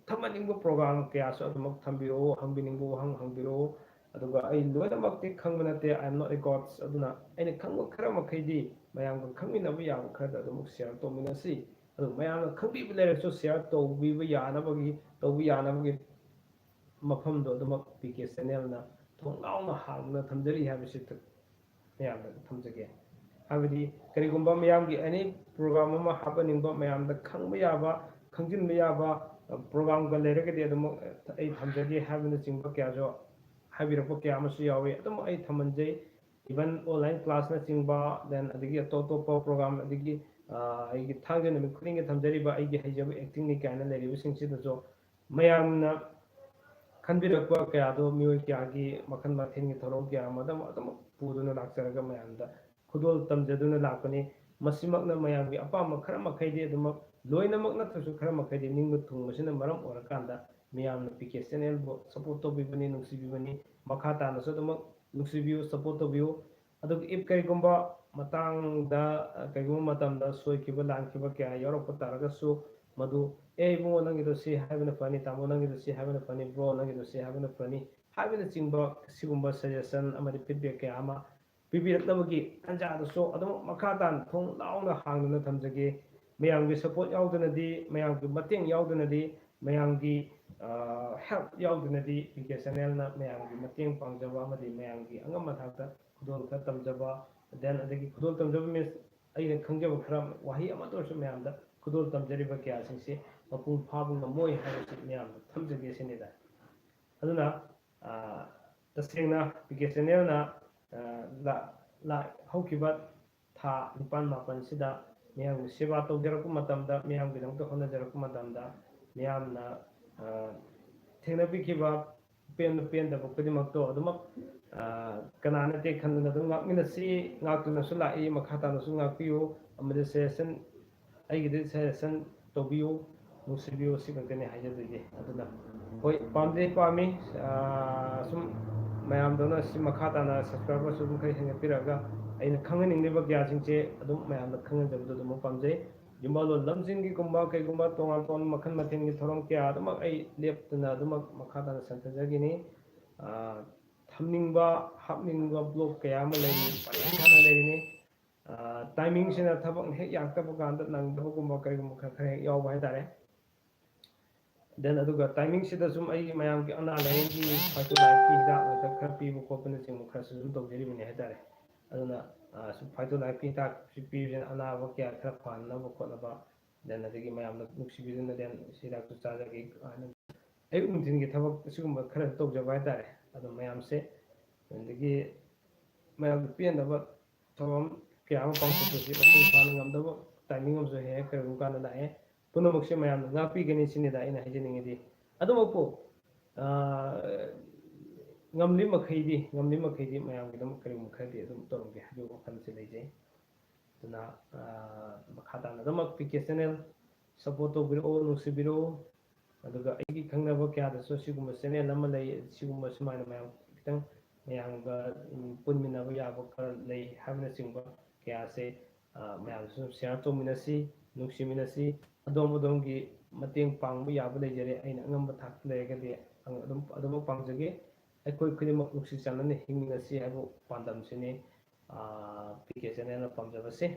ꯊꯝꯍꯟꯅꯤꯡꯕ ꯄ꯭ꯔꯣꯒ꯭ꯔꯥꯝ ꯀꯌꯥꯁꯨ ꯑꯗꯨꯃꯛ ꯊꯝꯕꯤꯔꯛꯎ, ꯍꯪꯕꯤꯅꯤꯡꯕ ꯋꯥꯍꯪ ꯍꯪꯕꯤꯔꯛꯎ꯫ ꯑꯗꯨꯒ ꯑꯩ ꯂꯣꯏꯅꯃꯛꯇꯤ ꯈꯪꯕ ꯅꯠꯇꯦ, I am not a God꯫ ꯑꯗꯨꯅ ꯑꯩꯅ ꯈꯪꯕ ꯈꯔ ꯃꯈꯩꯗꯤ ꯃꯌꯥꯝꯒ ꯈꯪꯃꯤꯟꯅꯕ ꯌꯥꯕ ꯈꯔꯗ ꯑꯗꯨꯃꯛ ꯁꯤꯌꯥꯔ ꯇꯧꯃꯤꯟꯅꯁꯤ꯫ ꯑꯗꯨ ꯃꯌꯥꯝꯅ ꯈꯪꯕꯤꯕ ꯂꯩꯔꯁꯨ ꯁꯤꯌꯥꯔ ꯇꯧꯕꯤꯕ ꯌꯥꯅꯕꯒꯤ, ꯇꯧꯕ ꯌꯥꯅꯕꯒꯤ ꯃꯐꯝꯗꯣ ꯑꯗꯨꯃꯛ ꯄꯤ ꯀꯦ ꯆꯦꯅꯦꯜꯅ ꯊꯣꯡ ꯂꯥꯎꯅ ꯍꯥꯡꯗꯨꯅ ꯊꯝꯖꯔꯤ ꯍꯥꯏꯕꯁꯤ ꯃꯌꯥꯝꯗ ꯊꯝꯖꯒꯦ꯫ ꯍꯥꯏꯕꯗꯤ ꯀꯔꯤꯒꯨꯝꯕ ꯃꯌꯥꯝꯒꯤ ꯑꯦꯅꯤ ꯄ꯭ꯔꯣꯒ꯭ꯔꯥꯝ ꯑꯃ ꯍꯥꯞꯍꯟꯅꯤꯡꯕ, ꯃꯌꯥꯝꯗ ꯈꯪꯕ ꯌꯥꯕ, ꯈꯪꯖꯤꯟꯕ ꯌꯥꯕ ꯄ꯭ꯔꯣꯒ꯭ꯔꯥꯝꯒ ꯂꯩꯔꯒꯗꯤ ꯑꯗꯨꯃꯛ ꯑꯩ ꯊꯝꯖꯒꯦ ꯍꯥꯏꯕꯅꯆꯤꯡꯕ ꯀꯌꯥꯁꯨ ꯍꯥꯏꯕꯤꯔꯛꯄ ꯀꯌꯥ ꯑꯃꯁꯨ ꯌꯥꯎꯏ꯫ ꯑꯗꯨꯝ ꯑꯩ ꯊꯝꯍꯟꯖꯩ꯫ Even online classꯅꯆꯤꯡꯕ, then ꯑꯗꯒꯤ ꯑꯇꯣꯞ ꯑꯇꯣꯞꯄ ꯄ꯭ꯔꯣꯒ꯭ꯔꯥꯝ, ꯑꯗꯒꯤ ꯑꯩꯒꯤ ꯊꯥꯡꯖ ꯅꯨꯃꯤꯠ ꯈꯨꯗꯤꯡꯒꯤ ꯊꯝꯖꯔꯤꯕ ꯑꯩꯒꯤ ꯍꯩꯖꯕ ꯑꯦꯛꯇꯤꯡꯅꯤ ꯀꯥꯏꯅ ꯂꯩꯔꯤꯕꯁꯤꯡꯁꯤꯗꯁꯨ ꯃꯌꯥꯝꯅ ꯈꯟꯕꯤꯔꯛꯄ ꯀꯌꯥꯗꯣ, ꯃꯤꯑꯣꯏ ꯀꯌꯥꯒꯤ ꯃꯈꯜ ꯃꯊꯦꯜꯒꯤ ꯊꯧꯔꯝ ꯀꯌꯥ ꯑꯃꯗ ꯑꯗꯨꯝ ꯄꯨꯗꯨꯅ ꯂꯥꯛꯆꯔꯒ ꯃꯌꯥꯝꯗ ꯈꯨꯗꯣꯜ ꯇꯝꯖꯗꯨꯅ ꯂꯥꯛꯄꯅꯤ꯫ ꯃꯁꯤꯃꯛꯅ ꯃꯌꯥꯝꯒꯤ ꯑꯄꯥꯝꯕ ꯈꯔ ꯃꯈꯩꯗꯤ ꯑꯗꯨꯃꯛ, ꯂꯣꯏꯅꯃꯛ ꯅꯠꯇ꯭ꯔꯁꯨ ꯈꯔ ꯃꯈꯩꯗꯤ ꯅꯤꯡꯕ ꯊꯨꯡꯕꯁꯤꯅ ꯃꯔꯝ ꯑꯣꯏꯔꯀꯥꯟꯗ ꯃꯤꯌꯥꯝꯅ ꯄꯤ ꯀꯦ ꯆꯦꯅꯦꯜꯕꯨ ꯁꯞꯄꯣꯔꯠ ꯇꯧꯕꯤꯕꯅꯤ, ꯅꯨꯡꯁꯤꯕꯤꯕꯅꯤ꯫ ꯃꯈꯥ ꯇꯥꯅꯁꯨ ꯑꯗꯨꯃꯛ ꯅꯨꯡꯁꯤꯕꯤꯌꯨ, ꯁꯞꯄꯣꯔꯠ ꯇꯧꯕꯤꯌꯨ꯫ ꯑꯗꯨꯒ if ꯀꯔꯤꯒꯨꯝꯕ ꯃꯇꯥꯡꯗ, ꯀꯔꯤꯒꯨꯝꯕ ꯃꯇꯝꯗ ꯁꯣꯏꯈꯤꯕ ꯂꯥꯟꯈꯤꯕ ꯀꯌꯥ ꯌꯥꯎꯔꯛꯄ ꯇꯥꯔꯒꯁꯨ, ꯃꯗꯨ, "ꯑꯦ ꯏꯕꯨꯡꯉꯣ, ꯅꯪꯒꯤꯗꯣ ꯁꯤ ꯍꯥꯏꯕꯅ ꯐꯅꯤ, ꯇꯥꯃꯣ ꯅꯪꯒꯤꯗꯣ ꯁꯤ ꯍꯥꯏꯕꯅ ꯐꯅꯤ, ꯕ꯭ꯔꯣ ꯅꯪꯒꯤꯗꯣ ꯁꯤ ꯍꯥꯏꯕꯅ ꯐꯅꯤ" ꯍꯥꯏꯕꯅꯆꯤꯡꯕ ꯁꯤꯒꯨꯝꯕ suggestion ꯑꯃꯗꯤ feedback ꯀꯌꯥ ꯑꯃ ꯄꯤꯕꯤꯔꯛꯅꯕꯒꯤ ꯇꯥꯟꯖꯥꯗꯨꯁꯨ ꯑꯗꯨꯝ ꯃꯈꯥ ꯇꯥꯅ ꯊꯣꯡ ꯂꯥꯎꯅ ꯍꯥꯡꯗꯨꯅ ꯊꯝꯖꯒꯦ꯫ ꯃꯌꯥꯝꯒꯤ support ꯌꯥꯎꯗꯅꯗꯤ, ꯃꯌꯥꯝꯒꯤ ꯃꯇꯦꯡ ꯌꯥꯎꯗꯅꯗꯤ, ꯃꯌꯥꯝꯒꯤ help ꯌꯥꯎꯗꯅꯗꯤ ꯄꯤ ꯀꯦ channelꯅ ꯃꯌꯥꯝꯒꯤ ꯃꯇꯦꯡ ꯄꯥꯡꯖꯕ ꯑꯃꯗꯤ ꯃꯌꯥꯝꯒꯤ ꯑꯉꯝꯕ ꯊꯥꯛꯇ ꯈꯨꯗꯣꯜ ꯈꯔ ꯇꯝꯖꯕ, then ꯑꯗꯒꯤ ꯈꯨꯗꯣꯜ ꯇꯝꯖꯕ means ꯑꯩꯅ ꯈꯪꯖꯕ ꯈꯔ ꯋꯥꯍꯩ ꯑꯃꯇ ꯑꯣꯏꯔꯁꯨ ꯃꯌꯥꯝꯗ ꯈꯨꯗꯣꯜ ꯇꯝꯖꯔꯤꯕ ꯀꯌꯥꯁꯤꯡꯁꯦ ꯃꯄꯨꯡ ꯐꯥꯕ ꯉꯝꯃꯣꯏ ꯍꯥꯏꯕꯁꯤ ꯃꯌꯥꯝꯗ ꯊꯝꯖꯒꯦ ꯁꯤꯅꯤꯗ꯫ ꯑꯗꯨꯅ ꯇꯁꯦꯡꯅ ꯄꯤ ꯀꯦ channelꯅ ꯍꯧꯈꯤꯕ ꯊꯥ ꯅꯤꯄꯥꯜ ꯃꯥꯄꯜꯁꯤꯗ ꯃꯤꯌꯥꯝꯒꯤ ꯁꯦꯕꯥ ꯇꯧꯖꯔꯛꯄ ꯃꯇꯝꯗ, ꯃꯤꯌꯥꯝꯒꯤꯗꯃꯛꯇ ꯍꯣꯠꯅꯖꯔꯛꯄ ꯃꯇꯝꯗ, ꯃꯤꯌꯥꯝꯅ ꯊꯦꯡꯅꯕꯤꯈꯤꯕ ꯄꯦꯟꯕ ꯄꯦꯟꯗꯕ ꯈꯨꯗꯤꯡꯃꯛꯇꯣ ꯑꯗꯨꯃꯛ ꯀꯅꯥ ꯅꯠꯇꯦ ꯈꯟꯗꯨꯅ ꯑꯗꯨꯝ ꯉꯥꯛꯃꯤꯟꯅꯁꯤ꯫ ꯉꯥꯛꯇꯨꯅꯁꯨ ꯂꯥꯛꯏ, ꯃꯈꯥ ꯇꯥꯅꯁꯨ ꯉꯥꯛꯄꯤꯌꯨ꯫ ꯑꯃꯗꯤ suggestion, ꯑꯩꯒꯤꯗꯤ suggestion ꯇꯧꯕꯤꯌꯨ, ꯅꯨꯡꯁꯤꯕꯤꯌꯨ, ꯁꯤ ꯈꯛꯇꯅꯤ ꯍꯥꯏꯖꯗꯣꯏꯁꯦ꯫ ꯑꯗꯨꯅ ꯍꯣꯏ, ꯄꯥꯝꯖꯩ, ꯄꯥꯝꯃꯤ꯫ ꯁꯨꯝ ꯃꯌꯥꯝꯗꯧꯅ ꯁꯤ ꯃꯈꯥ ꯇꯥꯅ subscriberꯁꯨ ꯑꯗꯨꯝ ꯈꯔ ꯍꯦꯟꯒꯠꯄꯤꯔꯛꯑꯒ ꯑꯩꯅ ꯈꯪꯍꯟꯅꯤꯡꯂꯤꯕ ꯀꯌꯥꯁꯤꯡꯁꯦ ꯑꯗꯨꯝ ꯃꯌꯥꯝꯗ ꯈꯪꯍꯟꯖꯕꯗꯣ ꯑꯗꯨꯃꯛ ꯄꯥꯝꯖꯩ꯫ ꯌꯨꯝꯕꯥꯜꯂꯣꯟ ꯂꯝꯁꯤꯡꯒꯤꯒꯨꯝꯕ ꯀꯩꯒꯨꯝꯕ ꯇꯣꯉꯥꯟ ꯇꯣꯉꯥꯟꯕ ꯃꯈꯜ ꯃꯊꯦꯜꯒꯤ ꯊꯧꯔꯝ ꯀꯌꯥ ꯑꯗꯨꯃꯛ ꯑꯩ ꯂꯦꯞꯇꯅ ꯑꯗꯨꯃꯛ ꯃꯈꯥ ꯇꯥꯅ ꯁꯟꯊꯖꯒꯤꯅꯤ꯫ ꯊꯝꯅꯤꯡꯕ, ꯍꯥꯞꯅꯤꯡꯕ vlog ꯀꯌꯥ ꯑꯃ ꯂꯩꯔꯤ, ꯄꯔꯦꯡ ꯁꯥꯅ ꯂꯩꯔꯤꯅꯤ꯫ Timingꯁꯤꯅ ꯊꯕꯛꯅ ꯍꯦꯛ ꯌꯥꯔꯛꯇꯕ ꯀꯥꯟꯗ ꯅꯪꯗꯕꯒꯨꯝꯕ ꯀꯔꯤꯒꯨꯝꯕ ꯈꯔ ꯈꯔ ꯍꯦꯛ ꯌꯥꯎꯕ ꯍꯥꯏꯇꯥꯔꯦ꯫ Then ꯑꯗꯨꯒ timingꯁꯤꯗ ꯁꯨꯝ ꯑꯩꯒꯤ ꯃꯌꯥꯝꯒꯤ ꯑꯅꯥ ꯂꯥꯏꯌꯦꯡꯒꯤ ꯐꯥꯏꯇꯣꯂꯥꯏꯐꯀꯤ ꯍꯤꯗꯥꯛ ꯂꯥꯡꯊꯛ ꯈꯔ ꯄꯤꯕ ꯈꯣꯠꯄꯅꯆꯤꯡꯕ ꯈꯔꯁꯨ ꯑꯗꯨꯝ ꯇꯧꯖꯔꯤꯕꯅꯤ ꯍꯥꯏꯇꯥꯔꯦ꯫ ꯑꯗꯨꯅ ꯁꯨꯝ ꯐꯥꯏꯇꯣꯂꯥꯏꯐꯀꯤ ꯍꯤꯗꯥꯛꯁꯤ ꯄꯤꯕꯁꯤꯅ ꯑꯅꯥꯕ ꯀꯌꯥ ꯈꯔ ꯐꯍꯟꯅꯕ ꯈꯣꯠꯅꯕ, then ꯑꯗꯒꯤ ꯃꯌꯥꯝꯅ ꯅꯨꯡꯁꯤꯕꯤꯗꯨꯅ then ꯁꯤ ꯍꯤꯗꯥꯛꯇꯨ ꯆꯥꯖꯒꯦ ꯍꯥꯏꯅ ꯑꯌꯨꯛ ꯅꯨꯡꯊꯤꯟꯒꯤ ꯊꯕꯛ ꯑꯁꯤꯒꯨꯝꯕ ꯈꯔ ꯇꯧꯖꯕ ꯍꯥꯏꯇꯥꯔꯦ꯫ ꯑꯗꯣ ꯃꯌꯥꯝꯁꯦ ꯑꯗꯒꯤ ꯃꯌꯥꯝꯒꯤ ꯄꯦꯟꯗꯕ ꯊꯧꯔꯝ ꯀꯌꯥ ꯑꯃ ꯄꯥꯡꯊꯣꯛꯄꯁꯤ ꯃꯄꯨꯡ ꯐꯥꯅ ꯉꯝꯗꯕ timing ꯑꯃꯁꯨ ꯍꯦꯛ ꯍꯦꯛ ꯀꯔꯤꯒꯨꯝꯕ ꯀꯥꯟꯗ ꯂꯥꯛꯑꯦ꯫ ꯄꯨꯝꯅꯃꯛꯁꯦ ꯃꯌꯥꯝꯅ ꯉꯥꯛꯄꯤꯒꯅꯤ ꯁꯤꯅꯤꯗ ꯑꯩꯅ ꯍꯥꯏꯖꯅꯤꯡꯉꯤꯗꯤ꯫ ꯑꯗꯨꯃꯛꯄꯨ ꯉꯝꯂꯤ ꯃꯈꯩꯗꯤ, ꯉꯝꯂꯤ ꯃꯈꯩꯗꯤ ꯃꯌꯥꯝꯒꯤꯗꯃꯛ ꯀꯔꯤꯒꯨꯝꯕ ꯈꯔꯗꯤ ꯑꯗꯨꯝ ꯇꯧꯔꯝꯒꯦ ꯍꯥꯏꯕꯒꯤ ꯋꯥꯈꯜꯁꯦ ꯂꯩꯖꯩ꯫ ꯑꯗꯨꯅ ꯃꯈꯥ ꯇꯥꯅ ꯑꯗꯨꯃꯛ ꯄꯤ ꯀꯦ channel support ꯇꯧꯕꯤꯔꯛꯑꯣ, ꯅꯨꯡꯁꯤꯕꯤꯔꯛꯑꯣ꯫ ꯑꯗꯨꯒ ꯑꯩꯒꯤ ꯈꯪꯅꯕ ꯀꯌꯥꯗꯁꯨ ꯁꯤꯒꯨꯝꯕ channel ꯑꯃ ꯂꯩ, ꯁꯤꯒꯨꯝꯕ ꯁꯨꯃꯥꯏꯅ ꯃꯌꯥꯝ ꯈꯤꯇꯪ ꯃꯌꯥꯝꯒ ꯄꯨꯟꯃꯤꯟꯅꯕ ꯌꯥꯕ ꯈꯔ ꯂꯩ ꯍꯥꯏꯕꯅꯆꯤꯡꯕ ꯀꯌꯥꯁꯦ ꯃꯌꯥꯝꯗꯁꯨ share ꯇꯧꯃꯤꯟꯅꯁꯤ꯫ ꯅꯨꯡꯁꯤꯃꯤꯟꯅꯁꯤ꯫ ꯑꯗꯣꯝ ꯑꯗꯣꯝꯒꯤ ꯃꯇꯦꯡ ꯄꯥꯡꯕ ꯌꯥꯕ ꯂꯩꯖꯔꯦ, ꯑꯩꯅ ꯑꯉꯝꯕ ꯊꯥꯛꯇ ꯂꯩꯔꯒꯗꯤ ꯑꯗꯨꯝ ꯑꯗꯨꯃꯛ ꯄꯥꯡꯖꯒꯦ꯫ ꯑꯩꯈꯣꯏ ꯈꯨꯗꯤꯡꯃꯛ ꯅꯨꯡꯁꯤ ꯆꯥꯟꯅꯅ ꯍꯤꯡꯃꯤꯟꯅꯁꯤ ꯍꯥꯏꯕ ꯄꯥꯟꯗꯝꯁꯤꯅꯤ ꯄꯤ ꯀꯦ ꯆꯦꯅꯦꯜꯅ ꯄꯥꯝꯖꯕꯁꯦ꯫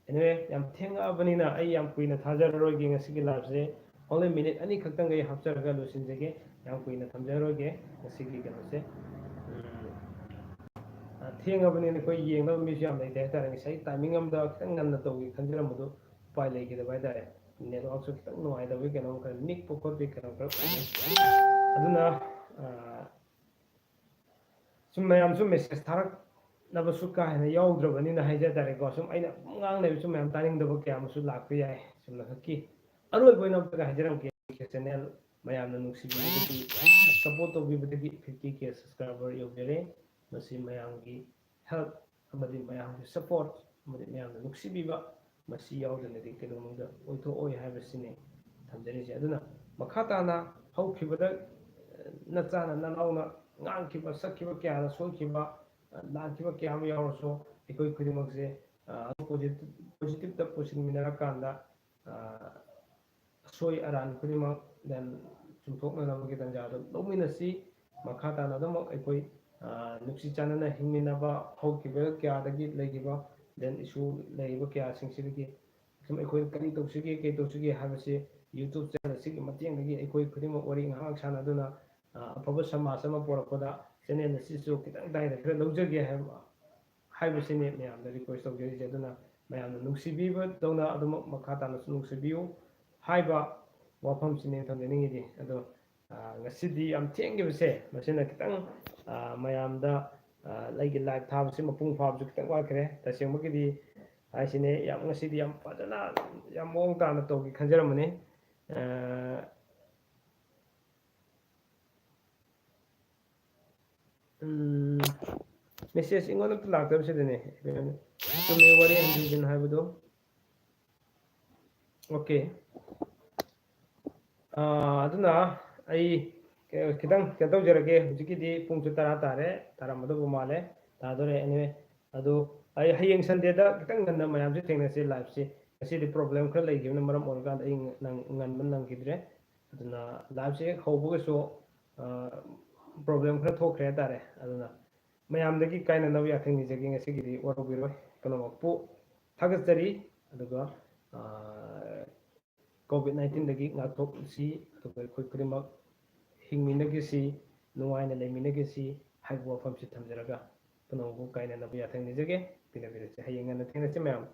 Anyway, ꯌꯥꯝ ꯊꯦꯡꯉꯛꯑꯕꯅꯤꯅ ꯑꯩ ꯌꯥꯝ ꯀꯨꯏꯅ ꯊꯥꯖꯔꯔꯣꯏꯒꯦ ꯉꯁꯤꯒꯤ ꯂꯥꯏꯐꯁꯦ꯫ Only ꯃꯤꯅꯤꯠ ꯑꯅꯤ ꯈꯛꯇꯪ ꯑꯩ ꯍꯥꯞꯆꯔꯒ ꯂꯣꯏꯁꯤꯟꯖꯒꯦ꯫ ꯌꯥꯝ ꯀꯨꯏꯅ ꯊꯝꯖꯔꯣꯏꯒꯦ ꯉꯁꯤꯒꯤ ꯀꯩꯅꯣꯁꯦ꯫ ꯎꯝ, ꯑ, ꯊꯦꯡꯉꯕꯅꯤꯅ ꯑꯩꯈꯣꯏ ꯌꯦꯡꯅꯕ ꯃꯤꯁꯨ ꯌꯥꯝ ꯂꯩꯇꯦ ꯍꯥꯏꯇꯥꯔꯦ꯫ ꯉꯁꯥꯏ ꯇꯥꯏꯃꯤꯡ ꯑꯃꯗ ꯈꯤꯇꯪ ꯉꯟꯅ ꯇꯧꯒꯦ ꯈꯟꯖꯔꯝꯕꯗꯨ ꯎꯄꯥꯏ ꯂꯩꯈꯤꯗꯕ ꯍꯥꯏꯇꯥꯔꯦ꯫ ꯅꯦꯠꯋꯥꯛꯁꯨ ꯈꯤꯇꯪ ꯅꯨꯡꯉꯥꯏꯇꯕꯒꯤ ꯀꯩꯅꯣꯝ ꯈꯔ ꯅꯤꯛꯄ ꯈꯣꯠꯄꯒꯤ ꯀꯩꯅꯣꯝ ꯈꯔ ꯑꯣꯏ꯫ ꯑꯗꯨꯅ, ꯑ, ꯁꯨꯝ ꯃꯌꯥꯝꯁꯨ ꯃꯦꯁꯦꯖ ꯊꯥꯔꯛꯅꯕꯁꯨ ꯀꯥ ꯍꯦꯟꯅ ꯌꯥꯎꯗ꯭ꯔꯕꯅꯤꯅ ꯍꯥꯏꯖ ꯇꯥꯔꯦꯀꯣ꯫ ꯁꯨꯝ ꯑꯩꯅ ꯉꯥꯡꯅꯕꯁꯨ ꯃꯌꯥꯝ ꯇꯥꯅꯤꯡꯗꯕ ꯀꯌꯥ ꯑꯃꯁꯨ ꯂꯥꯛꯄ ꯌꯥꯏ꯫ ꯁꯨꯝꯅ ꯈꯛꯀꯤ ꯑꯔꯣꯏꯕ ꯑꯣꯏꯅ ꯑꯝꯇꯒ ꯍꯥꯏꯖꯔꯝꯒꯦ, ꯆꯦꯅꯦꯜ ꯃꯌꯥꯝꯅ ꯅꯨꯡꯁꯤꯕꯤꯕꯗꯒꯤ, ꯁꯞꯄꯣꯔꯠ ꯇꯧꯕꯤꯕꯗꯒꯤ ꯐꯤꯐꯇꯤ ꯀꯦ ꯁꯕꯁꯀ꯭ꯔꯥꯏꯕꯔ ꯌꯧꯖꯔꯦ꯫ ꯃꯁꯤ ꯃꯌꯥꯝꯒꯤ ꯍꯦꯜꯞ ꯑꯃꯗꯤ ꯃꯌꯥꯝꯒꯤ ꯁꯞꯄꯣꯔꯠ ꯑꯃꯗꯤ ꯃꯌꯥꯝꯅ ꯅꯨꯡꯁꯤꯕꯤꯕ, ꯃꯁꯤ ꯌꯥꯎꯗꯅꯗꯤ ꯀꯩꯗꯧꯅꯨꯡꯗ ꯑꯣꯏꯊꯣꯛꯑꯣꯏ ꯍꯥꯏꯕꯁꯤꯅꯤ ꯊꯝꯖꯔꯤꯁꯦ꯫ ꯑꯗꯨꯅ ꯃꯈꯥ ꯇꯥꯅ ꯍꯧꯈꯤꯕꯗ, ꯑ, ꯅꯆꯥꯅ ꯅꯅꯥꯎꯅ ꯉꯥꯡꯈꯤꯕ, ꯁꯛꯈꯤꯕ ꯀꯌꯥꯅ ꯁꯣꯏꯈꯤꯕ, ꯑ, ꯂꯥꯟꯈꯤꯕ ꯀꯌꯥ ꯑꯃ ꯌꯥꯎꯔꯁꯨ ꯑꯩꯈꯣꯏ ꯈꯨꯗꯤꯡꯃꯛꯁꯦ, ꯑ, ꯄꯣꯖꯤꯇꯤꯞ-, ꯄꯣꯖꯤꯇꯤꯞꯇ ꯄꯨꯁꯤꯟꯃꯤꯟꯅꯔꯀꯥꯟꯗ, ꯑ, ꯑꯁꯣꯏ ꯑꯔꯥꯟ ꯈꯨꯗꯤꯡꯃꯛ then ꯆꯨꯝꯊꯣꯛꯅꯅꯕꯒꯤ ꯇꯥꯟꯖꯥꯗꯨ ꯂꯧꯃꯤꯟꯅꯁꯤ꯫ ꯃꯈꯥ ꯇꯥꯅ ꯑꯗꯨꯃꯛ ꯑꯩꯈꯣꯏ, ꯑ, ꯅꯨꯡꯁꯤ ꯆꯥꯟꯅꯅ ꯍꯤꯡꯃꯤꯟꯅꯕ ꯍꯧꯈꯤꯕ ꯀꯌꯥꯗꯒꯤ ꯂꯩꯈꯤꯕ then issue ꯂꯩꯔꯤꯕ ꯀꯌꯥꯁꯤꯡꯁꯤꯗꯒꯤ ꯁꯨꯝ ꯑꯩꯈꯣꯏ ꯀꯔꯤ ꯇꯧꯁꯤꯒꯦ, ꯀꯔꯤ ꯇꯧꯁꯤꯒꯦ ꯍꯥꯏꯕꯁꯤ YouTube ꯆꯦꯅꯦꯜ ꯑꯁꯤꯒꯤ ꯃꯇꯦꯡꯗꯒꯤ ꯑꯩꯈꯣꯏ ꯈꯨꯗꯤꯡꯃꯛ ꯋꯥꯔꯤ ꯉꯥꯏꯍꯥꯛ ꯁꯥꯟꯅꯗꯨꯅ, ꯑ, ꯑꯐꯕ ꯁꯃꯥꯖ ꯑꯃ ꯄꯨꯔꯛꯄꯗ ꯆꯦꯅꯦꯜ ꯑꯁꯤꯁꯨ ꯈꯤꯇꯪ ꯗꯥꯏꯗ ꯈꯔ ꯂꯧꯖꯒꯦ ꯍꯥꯏꯕ, ꯍꯥꯏꯕꯁꯤꯅꯤ ꯃꯌꯥꯝꯗ ꯔꯤꯀ꯭ꯋꯦꯁ ꯇꯧꯖꯔꯤꯁꯦ꯫ ꯑꯗꯨꯅ ꯃꯌꯥꯝꯅ ꯅꯨꯡꯁꯤꯕꯤꯕꯗꯧꯅ ꯑꯗꯨꯃꯛ ꯃꯈꯥ ꯇꯥꯅꯁꯨ ꯅꯨꯡꯁꯤꯕꯤꯌꯨ ꯍꯥꯏꯕ ꯋꯥꯐꯝꯁꯤꯅꯤ ꯊꯝꯖꯅꯤꯡꯉꯤꯗꯤ꯫ ꯑꯗꯣ, ꯑ, ꯉꯁꯤꯗꯤ ꯌꯥꯝ ꯊꯦꯡꯈꯤꯕꯁꯦ ꯃꯁꯤꯅ ꯈꯤꯇꯪ, ꯑ, ꯃꯌꯥꯝꯗ, ꯑ, ꯑꯩꯒꯤ ꯂꯥꯏꯚ ꯊꯥꯕꯁꯤ ꯃꯄꯨꯡ ꯐꯥꯕꯁꯨ ꯈꯤꯇꯪ ꯋꯥꯠꯈ꯭ꯔꯦ꯫ ꯇꯁꯦꯡꯕꯒꯤꯗꯤ ꯍꯥꯏꯁꯤꯅꯦ, ꯌꯥꯝ, ꯉꯁꯤꯗꯤ ꯌꯥꯝ ꯐꯖꯅ, ꯌꯥꯝ ꯃꯑꯣꯡ ꯇꯥꯅ ꯇꯧꯒꯦ ꯈꯟꯖꯔꯝꯕꯅꯤ꯫ ꯑ, ꯎꯝ, ꯃꯦꯁꯦꯖ ꯑꯩꯉꯣꯟꯗ ꯑꯝꯇ ꯂꯥꯛꯇꯕꯁꯤꯗꯅꯦ꯫ ꯆꯨꯝꯃꯦ, ꯋꯥꯔꯤ ꯍꯟꯖꯤꯟ ꯍꯟꯖꯤꯟ ꯍꯥꯏꯕꯗꯣ꯫ ꯑꯣꯀꯦ꯫ ꯑꯥ, ꯑꯗꯨꯅ ꯑꯩ ꯈꯤꯇꯪ ꯀꯩꯅꯣ ꯇꯧꯖꯔꯒꯦ꯫ ꯍꯧꯖꯤꯛꯀꯤꯗꯤ ꯄꯨꯡꯁꯨ ꯇꯔꯥ ꯇꯥꯔꯦ, ꯇꯥꯔꯝꯃꯗꯧꯕ ꯃꯥꯜꯂꯦ, ꯇꯥꯗꯣꯔꯦ꯫ Anyway, ꯑꯗꯨ ꯑꯩ ꯍꯌꯦꯡ ꯁꯟꯗꯦꯗ ꯈꯤꯇꯪ ꯉꯟꯅ ꯃꯌꯥꯝꯁꯦ ꯊꯦꯡꯅꯁꯦ ꯂꯥꯏꯚꯁꯦ꯫ ꯉꯁꯤꯗꯤ ꯄ꯭ꯔꯣꯕ꯭ꯂꯦꯝ ꯈꯔ ꯂꯩꯈꯤꯕꯅ ꯃꯔꯝ ꯑꯣꯏꯔꯀꯥꯟꯗ ꯑꯩ ꯅꯪ ꯉꯟꯕ ꯅꯪꯈꯤꯗ꯭ꯔꯦ꯫ ꯑꯗꯨꯅ ꯂꯥꯏꯞꯁꯦ ꯍꯦꯛ ꯍꯧꯕꯒꯁꯨ ꯄ꯭ꯔꯣꯕ꯭ꯂꯦꯝ ꯈꯔ ꯊꯣꯛꯈ꯭ꯔꯦ ꯍꯥꯏꯇꯥꯔꯦ꯫ ꯑꯗꯨꯅ ꯃꯌꯥꯝꯗꯒꯤ ꯀꯥꯏꯅꯅꯕ ꯌꯥꯊꯪ ꯅꯤꯖꯒꯦ꯫ ꯉꯁꯤꯒꯤꯗꯤ ꯋꯥꯔꯧꯕꯤꯔꯣꯏ꯫ ꯄꯨꯝꯅꯃꯛꯄꯨ ꯊꯥꯒꯠꯆꯔꯤ꯫ ꯑꯗꯨꯒ ꯀꯣꯚꯤꯗ ꯅꯥꯏꯟꯇꯤꯟꯗꯒꯤ ꯉꯥꯛꯊꯣꯛꯁꯤ꯫ ꯑꯗꯨꯒ ꯑꯩꯈꯣꯏ ꯈꯨꯗꯤꯡꯃꯛ ꯍꯤꯡꯃꯤꯟꯅꯈꯤꯁꯤ, ꯅꯨꯡꯉꯥꯏꯅ ꯂꯩꯃꯤꯟꯅꯈꯤꯁꯤ ꯍꯥꯏꯕ ꯋꯥꯐꯝꯁꯤ ꯊꯝꯖꯔꯒ ꯄꯨꯝꯅꯃꯛꯄꯨ ꯀꯥꯏꯅꯅꯕ ꯌꯥꯊꯪ ꯅꯤꯖꯒꯦ꯫ ꯄꯤꯅꯕꯤꯔꯁꯤ꯫ ꯍꯌꯦꯡ ꯉꯟꯅ ꯊꯦꯡꯅꯁꯤ ꯃꯌꯥꯝ꯫